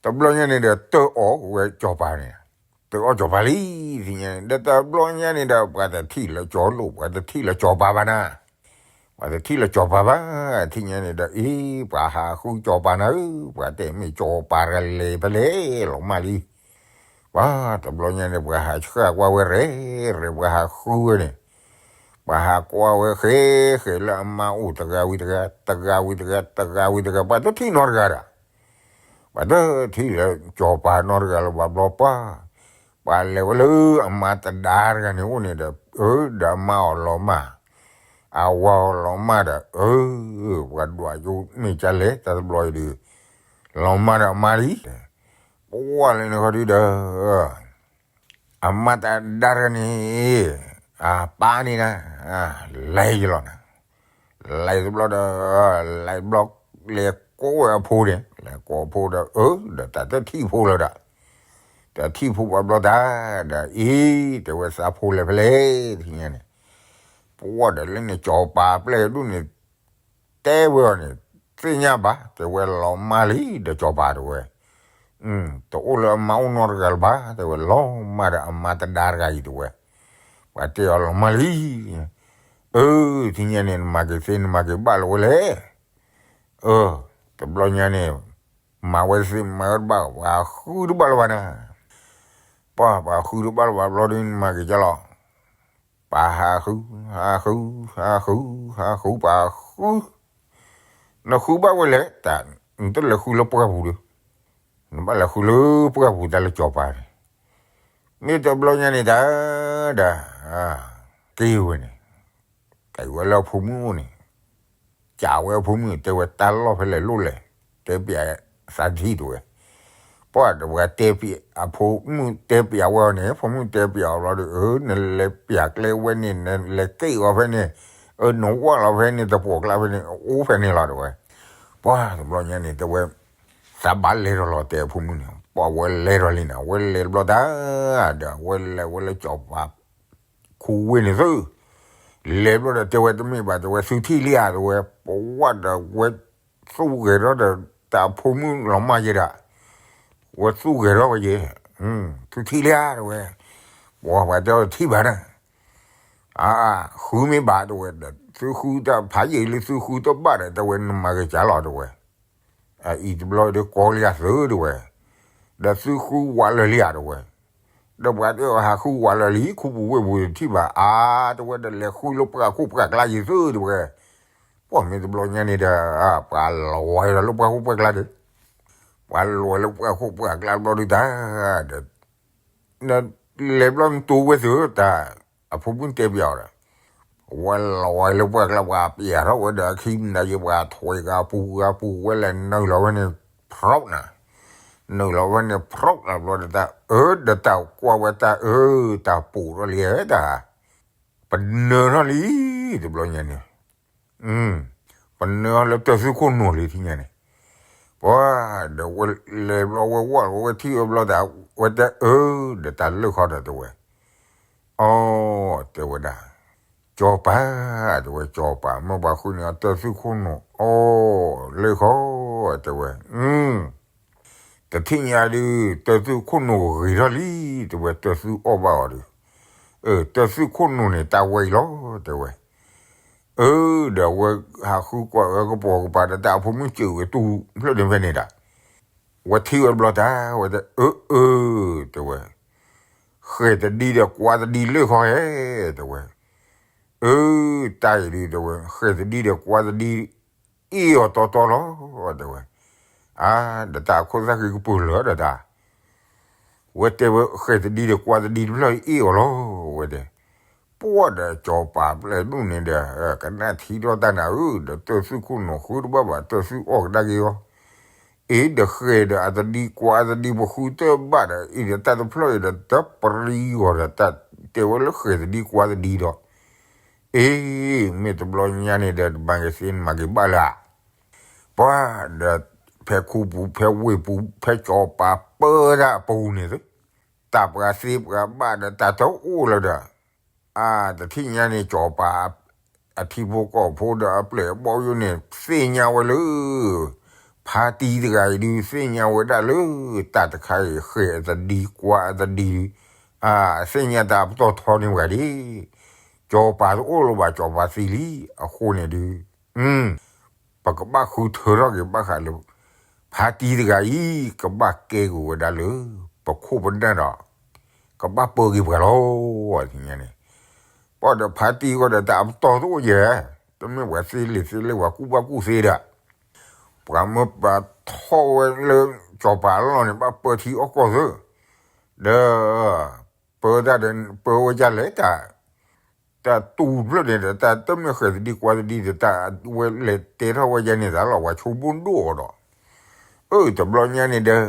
တဘျီညါန့ၣ်ဒီးတၢ်အီၣ်ဝဲစီၤပၤန့ၣ် တအီၣ်စီၤပၤလံ, သ့ၣ်ညါန့ၣ် ဒီးတဘျီညါန့ၣ်ဒီး ပှၤတထံၣ်လၢစီၤလိၣ် ပှၤတထံၣ်လၢစီၤပၤဘၣ်နၤ, ပှၤတထံၣ်လၢစီၤပၤဘၣ်, ထံၣ်ညါန့ၣ်ဒီး အ့ ပှၤဟးဃုစီၤပၤနၤဧၢ, ပှၤတဲမ့ၢ်စီၤပၤတဂၤလဲၤဖဲလဲၣ်လီၤမၢ်လံ, ပှၤတဘျီညါန့ၣ် ပှၤဟးဆှၣ်ကွၢ်ဝဲရဲၣ်ရဲၣ် ပှၤဟးဃုဝဲန့ၣ်, ပှၤဟးကွၢ်ဝဲဃဲဃဲလၢအမါအိၣ်တဂၤဝံၤတဂၤ, တဂၤဝံၤတဂၤ, တဂၤဝံၤတဂၤ, ပှၤတထံၣ်နီတဂၤဒီး ပှၤတထံၣ်လၢစီၤပၤနီတဂၤလၢၤဘၣ်ဘျီပှၤ, ပှၤလဲၤဝဲလၢအမါတဒါတဂၤန့ၣ်အိၣ်န့ၣ်ဒီး, အၢ ဒီးအမါအီၤလီၤမၢ်, အဝၤအီၤလီၤမၢ်ဒီး, အၢ ပှၤဒွးကၠိမ့ၢ်ကလဲၣ် တၢ်တဘျီအံၤဒီး, လီၤမၢ်ဒီးအမါလံ, ပှၤလဲၤန့ၣ်ခီဒုဒီး အမါတဒါတဂၤန့ၣ်, အပၢ်န့ၣ်ဒၣ်, လဲၤယလီၤနၤ, လဲၤတဘျီဒီး, လဲၤဘျီ, လဲၤကိးဝဲအဖိန့ၣ်, လဲၤကိးအဖိဒီး, အၢ ဒီးတၢ်တထံၣ်ဖိလၢၤဒီး, တထံၣ်ဖိဘၣ်ဘျီတၢ်, ဒီးအံၤ, တဲဝဲသးဖိလဲၤဖဲလဲၣ်ထံၣ်ညါန့ၣ်, ပှၤဒီးလၢန့ၣ်စီၤပၤပျဲၢ်ဒိၣ်န့ၣ် တဲဝဲအီၤန့ၣ်, သ့ၣ်ညါဘၣ် တဲဝဲလီၤမၢ်လံဒီးစီၤပၤတဲဝဲ, တအိၣ်လၢအမါအိၣ်နီတဂၤလၢၤဘၣ် တဲဝဲလီၤမၢ်ဒီးအမါတဒါတဂၤအံၤတဲဝဲ, ပှၤတဲအီၤလီၤမၢ်လံ, အၢ ထံၣ်ညါန့ၣ် နမၤက့ၤသ့နမၤက့ၤဘၣ်လၢၤဝဲလဲၣ်, အၢ တဘျီညါန့ၣ်, မၤဝဲသ့မၤဝဲတဘၣ် ပှၤဃုတဘၣ်လၢၤဘၣ်နၤ, ပှၤပှၤဃုတဘၣ်လၢၤဘၣ်ဘျီဒုနမၤက့ၤကလီၤ ပှၤဟးဃု, ဟးဃု, ဟးဃု, ဟးဃု, ပှၤဃု, နဃုဘၣ်ဝဲလဲၣ်, တၢ်, နတလဲၤဃုလၢပှၢ်ပူၤဒီး, နဘၣ်လဲၤဃုလၢပှၢ်ပူၤတၢ်လၢစီၤပၤန့ၣ်, မ့ၢ်တဘျီညါန့ၣ်တၢ်, ဒီး, က့ၤဝဲလၢအဖိမုၣ်အိၣ်န့ၣ်, ကးဝဲအဖိမုၣ် တဲဝဲတၢ်လီၢ်ဖဲလဲၣ်လိၣ်လဲၣ်, တဲပျးသးထံၣ်တဲဝဲ ပှၤတဝဲတဲပျးအဖိမုၣ်တဲပျးဝဲအီၤန့ၣ် ဖိမုၣ်တဲပျးအီၤဘျီဒီး အၢ နလဲၤပျးကျဲဝဲန့ၣ် နလဲၤကဲအီၤဖဲန့ၣ်, အၢ နဝၢ်လီၤဖဲန့ၣ် တပိာ်ကျါဖဲန့ၣ် အိၣ်ဖဲန့ၣ်လီၤတဲဝဲ, ပှၤတဘျီညါန့ၣ် တဲဝဲ, သးဘၣ်လဲၤထီၣ်လီၤတဲအဖိမုၣ်န့ၣ် ပှၤဝဲလဲၤထီၣ်လံန့ၣ် အဝဲလဲၤတဘျီတၢ်, ဒီးအဝဲလဲၤဝဲလၢစီၤပၤ ခူဝ့ၢ်န့ၣ်သု, လဲၤဘျီဒီးတဲဝဲတမ့ၢ်ဘၣ် တဲဝဲသုထံၣ်လံဧါ တဲဝဲ, ပဝဲဒီးဝဲသူၣ်ဂဲၤထီၣ်ဒီးတၢ်အဖိမုၣ်လီၤမၢ်ယဲဒၣ်, ဝဲသူၣ်ဂဲၤထီၣ်ဝဲယဲ, သုထံၣ်လံဧါ တဲဝဲ, ပှၤပှၤတဲအီၤတထံၣ်ဘၣ်နၤ, အါ, ဃုမ့ၢ်ဘၣ် တဲဝဲ, ဒီးသုဃုတၢ်ဖးယံာ်လံ သုဃုတဘၣ်ဒီး တဲဝဲ နမၤဂ့ၤကလီၤ တဲဝဲ အအံၤတဘျီဒီးကီလံဧါသု တဲဝဲ, ဒီးသုဃုဝးလၢာ်လံဧါ တဲဝဲ, ဒီးပှၤတဲအီၤဟးဃုဝးလၢာ်လံ ခူပူၤဝ့ၢ်ပူၤတထံၣ်ဘၣ် အါ တဲဝဲ ဒီးလဲၤဃုလၢပှၢ်ခိၣ်ပှၢ်ကျါယံၤသု တဲဝဲ, ပှၤမ့ၢ်တဘျီညါန့ၣ်ဒီး, ပှၤလီၤဝဲဒီးလၢပှၢ်ခိၣ်ပှၢ်ကျါဒီး, ပှၤလီၤဝဲလၢပှၢ်ခိၣ်ပှၢ်ကျါတဘျီဒီးတၢ်, ဒီး လဲၤဘျီနတိၤဝဲသုတၢ်, အဖိမုၣ်တဲပျးအီၤဒီး, ဝဲလီၤဝဲလၢပှၢ်ကျါ ပှၤပျးထီၣ်ဝဲဒီးအခံမနုၤယဲ ပှၤထွဲဂၤပူၤဂၤပူၤ ဝဲလဲၤနုာ်လီၤဝဲန့ၣ်, ဖြီးနၤ, နုာ်လီၤဝဲန့ၣ် ဖြီးနၤဘျီဒီးတၢ်, အၢ ဒီးတၢ်ကွၢ်ဝဲတၢ်အၢ, တၢ်ပိာ်ထီၣ်လံတၢ်, ပနၢၤထီၣ်လံ, တဘျီညါန့ၣ် ပနၢၤလၢတၢၢ်သူခိၣ်နူာ်လံထံၣ်ညါန့ၣ်, ပှၤ, ဒီးဝဲလဲၤဘျီဝဲဝဲလီၤဝဲထံၣ်ဝဲဘျီတၢ်, ဝဲတဲအၢ, ဒီးတၢ်လၢၢ်ခီဒီးတဲဝဲ, အိ, တဲဝဲဒၣ်, ကၠီၤပၤ, တဲဝဲကၠီၤပၤ မ့ၢ်ပှၤဃုန့ၢ်အီၤတၢၢ်သူခိၣ်နူာ်, အိ, လၢၢ်ခီ, တဲဝဲ, တထံၣ်ညါဒုး တၢၢ်သူခိၣ်နူာ်ဂ့ၤထီၣ်လံ, တဲဝဲတၢၢ်သူအီၣ်ဘၣ်အီၤဒီး, အၢ တၢၢ်သူခိၣ်နူာ်န့ၣ် တၢ်ဝဲအံၤလီၤ, တဲဝဲ, အၢ ဒီးဝဲဟးဃုကွၢ်ဝဲကပိာ်ကပၤဒီး တၢ်အဖိမုၣ်စၢၤဝဲတူၢ်ဖျၢၣ်ဒၢဖဲန့ၣ်ဒၣ်, ဝဲထံၣ်ဝဲတဘျီတၢ် ဝဲတဲအၢအၢ, တဲဝဲ, ဃဲၤတဒံဒီးကွါတဒံလၢၢ်ခီဧဲ, တဲဝဲ, အၢ, တၢ်အံၤဒုး တဲဝဲ ဃဲၤတဒံဒီးကွါတဒံ အ့ၣ်အီၤတီတီလီၤ, တဲဝဲ, အါ ဒီးတၢ်အခိၣ်သၣ်ဃံကပၢၢ်လၢာ်ဒီးတၢ် ဝဲတဲဝဲဃဲၤတဒံဒီးကွါတဒံတဖျၢၣ်အ့ၣ်အီၤလီၤ, ဝဲတဲ, ပှၤဒီးကၠီၤပၤပျဲၢ်ဒိၣ်န့ၣ်ဒီး, ကနၣ်ထံထီၣ်တၢ်နၤဧၢ, ဒီးတၢၢ်သူခိၣ်နူာ်ဃုတဘၣ်ဘၣ် တၢၢ်သူအီၣ်ကဒါက့ၤအီၤ, အ့ ဒီးဃဲၤဒီးအတဒံကွါအတဒံပဃုတဘၣ်ဒီး အံၤဒီးတၢ်တဖျၢၣ်အံၤဒီးတပရံအီၤဒီးတၢ်တဲဝဲလၢဃဲၤတဒံကွါတဒံဒီး, အ့ မ့ၢ်တဘျီညါန့ၣ်ဒီး တမၤက့ၤသ့နမၤက့ၤဘၣ်လၢၤ ပှၤဒီး ဖဲခူပူၤ ဖဲဝ့ၢ်ပူၤ ဖဲကၠီၤပၤပၢတၢ်အပူၤန့ၣ်သု, တၢ်ပှၤသ့ပှၤဘၣ်ဒီးတၢ်တအိၣ်လၢၤဒီး, အါ တထံၣ်ညါန့ၣ် ကၠီၤပၤ အထံဖိကီၢ်ဖိဒီးအပျဲၢ်အဘီၣ်ယိၣ်န့ၣ် သ့ၣ်ညါဝဲလၢ ဖါတံၤတဂၤအံၤဒုး သ့ၣ်ညါဝဲဒၣ်လၢ တၢ်တခါအံၤ ဃဲၤအတဒံကွါအတဒံ, အါ သ့ၣ်ညါတၢ်အပတီၢ်ထီန့ၢ်ဝဲဒၣ်, ကၠီၤပၤတအိၣ်လၢၤဘၣ် ကၠီၤပၤသံလံ, အဃိန့ၣ်ဒုး ပကဘၣ်ဃုထၢထီၣ်က့ၤဘၣ်ဃးလၢ ဖါတံၤတဂၤအံၤ ကဘၣ်ကဲက့ၤဝဲဒၣ်လၢ ပခိၣ်ပနၢ်ဒီး ကဘၣ်ပၢက့ၤပှၤလီၤ, န့ၣ်, ပှၤဒီးဖါတံၢ်ဂီၢ်ဒီးတၢ်အပတီၢ်တအိၣ်ယဲ, တမ့ၢ်ပှၤသ့လံာ်သ့လဲၢ် ပှၤကူၣ်ဘၣ်ကူၣ်သ့ဒီး, ပှၤမၢပှၤထီၣ်ဝဲလၢ ကၠီၤပၤအလီၢ်န့ၣ် ဘၣ်ပၢထံအီၣ်ကီၢ်သၢ, ဒီး ပၢတၢ်ဒီး ပၢဝဲဒ်လဲၣ်တၢ် တၢ်တူၢ်ဖျၢၣ်န့ၣ်ဒီး တၢ်တမ့ၢ်ဃဲၤသဒံကွၢ်သဒံဒီး တၢ်ဝဲလဲၤတဲထီၣ်ဝဲဒ်န့ၣ်သးလီၤ ပှၤဆိကမိၣ်ဒိၣ်အီၤဒီး, အၢ တဘျီညါန့ၣ်ဒီး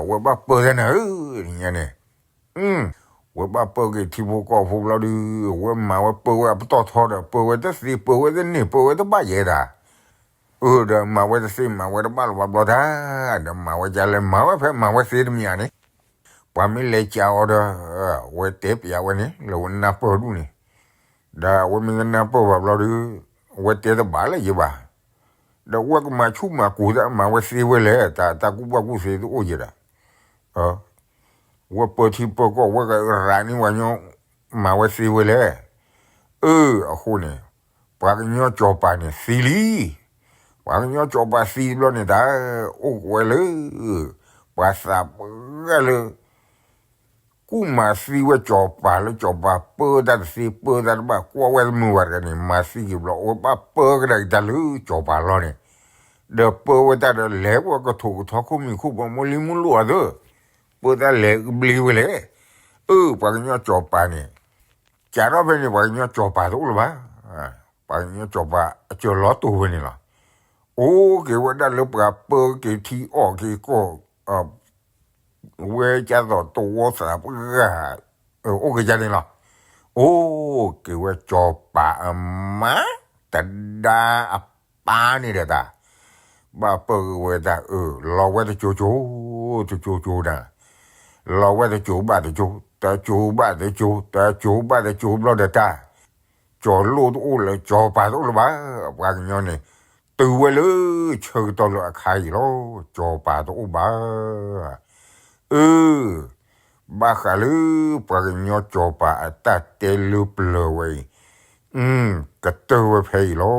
ဝဲဘၣ်ပၢတၢ်နၤဧၢ, ညါန့ၣ်, ဝဲဘၣ်ပၢက့ၤထံဖိကီၢ်ဖိဘျီဒုး, ဝဲမၤဝဲပၢဝဲအပတီၢ်ထီဒီး ပၢဝဲတသ့ ပၢဝဲတန့ၢ် ပၢဝဲတဘၣ်ယဲဒၣ် အၢ ဒီးမၤဝဲတသ့ မၤဝဲတဘၣ်လၢၤဘၣ်ဘျီတၢ်, ဒီးမၤဝဲဒ်လဲၣ် မၤဝဲဖဲမၤဝဲသ့တမံၤဧါန့ၣ်, ပှၤမ့ၢ်လဲၤကးအီၤဒီး, ဝဲတဲပျးဝဲန့ၣ် လၢဝဲနၢ်ပၢၢ်ဒူၣ်န့ၣ်, ဒီးအဝဲမ့ၢ်ကနၢ်ပၢၢ်ဘၣ်ဘျီဒီး, ဝဲတဲတဘၣ်လၢၤယဘၣ်, ဒီးဝဲကမၤဆူၣ်မၤကိၤတၢ် မၤဝဲသ့ဝဲလဲၣ် တၢ် တၢ်ကူၣ်ဘၣ်ကူၣ်သ့တအိၣ်ယဲဒၣ် ဝဲပၢထံပၢကီၢ် ဝဲကရၤန့ၢ်ပှၤကညီ မၤဝဲသ့ဝဲလဲၣ်. အၢ အဃိန့ၣ်, ပှၤကညီကၠီၤပၤန့ၣ်သံလံ. ပှၤကညီကၠီၤပၤသံတဘျီန့ၣ်တၢ်, အိၣ်ကဝဲလၢ ပှၤသးပှၢ်လၢ ကူၣ်မၤသံဝဲကၠီၤပၤလၢကၠီၤပၤပၢတၢ်တသ့ ပၢတၢ်တဘၣ် ကွၢ်ဝဲတမုာ်ဘၣ်တဂၤန့ၣ် မၤသံက့ၤဘျီ အဝဲဘၣ်ပၢကဒါက့ၤတၢ်လၢကၠီၤပၤလီၢ်န့ၣ်, ဒီးပၢဝဲတၢ်ဒီးလဲၤဝဲကထိးကထီခိၣ်မံၤခိၣ်ဘီ မိၢ်လံမိၢ်လိၣ်အသိး, ပၢတၢ်လဲၤကဘျ့ဝဲလဲၣ်. အၢ ပှၤကညီကၠီၤပၤန့ၣ်, ကးထီၣ်ဖဲန့ၣ် ပှၤကညီကၠီၤပၤတအိၣ်လၢၤဘၣ်. ပှၤကညီကၠီၤပၤအစၢၤလီၤတိာ်ဝဲန့ၣ်လီၤ. အိၣ်က့ၤဝဲဒၣ်လၢပှၤပၢက့ၤထံအီၣ်က့ၤကီၢ် ဝဲကၢ်သိးတဝီသးပှၢ်, အိၣ်က့ၤဒ်န့ၣ်လီၤ. အိၣ်က့ၤဝဲကၠီၤပၤအမါ, တဒါအပၢ်န့ၣ်ဒီးတၢ်, ဘၣ်ပၢက့ၤဝဲတၢ်အၢ လီၤဝဲတကၠိၤကၠိၤ, တကၠိၤကၠိၤတၢ်, လီၤဝဲတကၠိၤဘၣ်တကၠိၤ, တကၠိၤဘၣ်တကၠိၤ, တကၠိၤဘၣ်တကၠိၤဘျီဒီးတၢ် ကၠီၤလိၣ်တအိၣ်လၢၤ ကၠီၤပၤတအိၣ်လၢၤဘၣ်. ပှၤကညီန့ၣ် တုၤဝဲလၢဆၢကတီၢ်လၢအခါအံၤလီၤ. ကၠီၤပၤတအိၣ်ဘၣ်. အၢ ဘၣ်ဃးလၢပှၤကညီကၠီၤပၤအတၢ်တဲလၢပျၢၤဝဲအံၤ, ကတၢၢ်ဝဲဖဲအံၤလီၤ.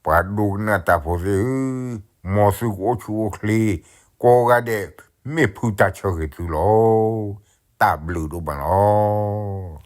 ပှၤဒိကနၣ်တၢ်ဖိသ့ၣ်ဧၢ, မ်သုကအိၣ်ဆူၣ်အိၣ်ချ့, ကိးဂၤဒဲး မ့ၢ်ဖုတၢ်ဆၢဂ့ၤသုလီၤ. တၢ်ဘျုးဒိၣ်မးလီၤ.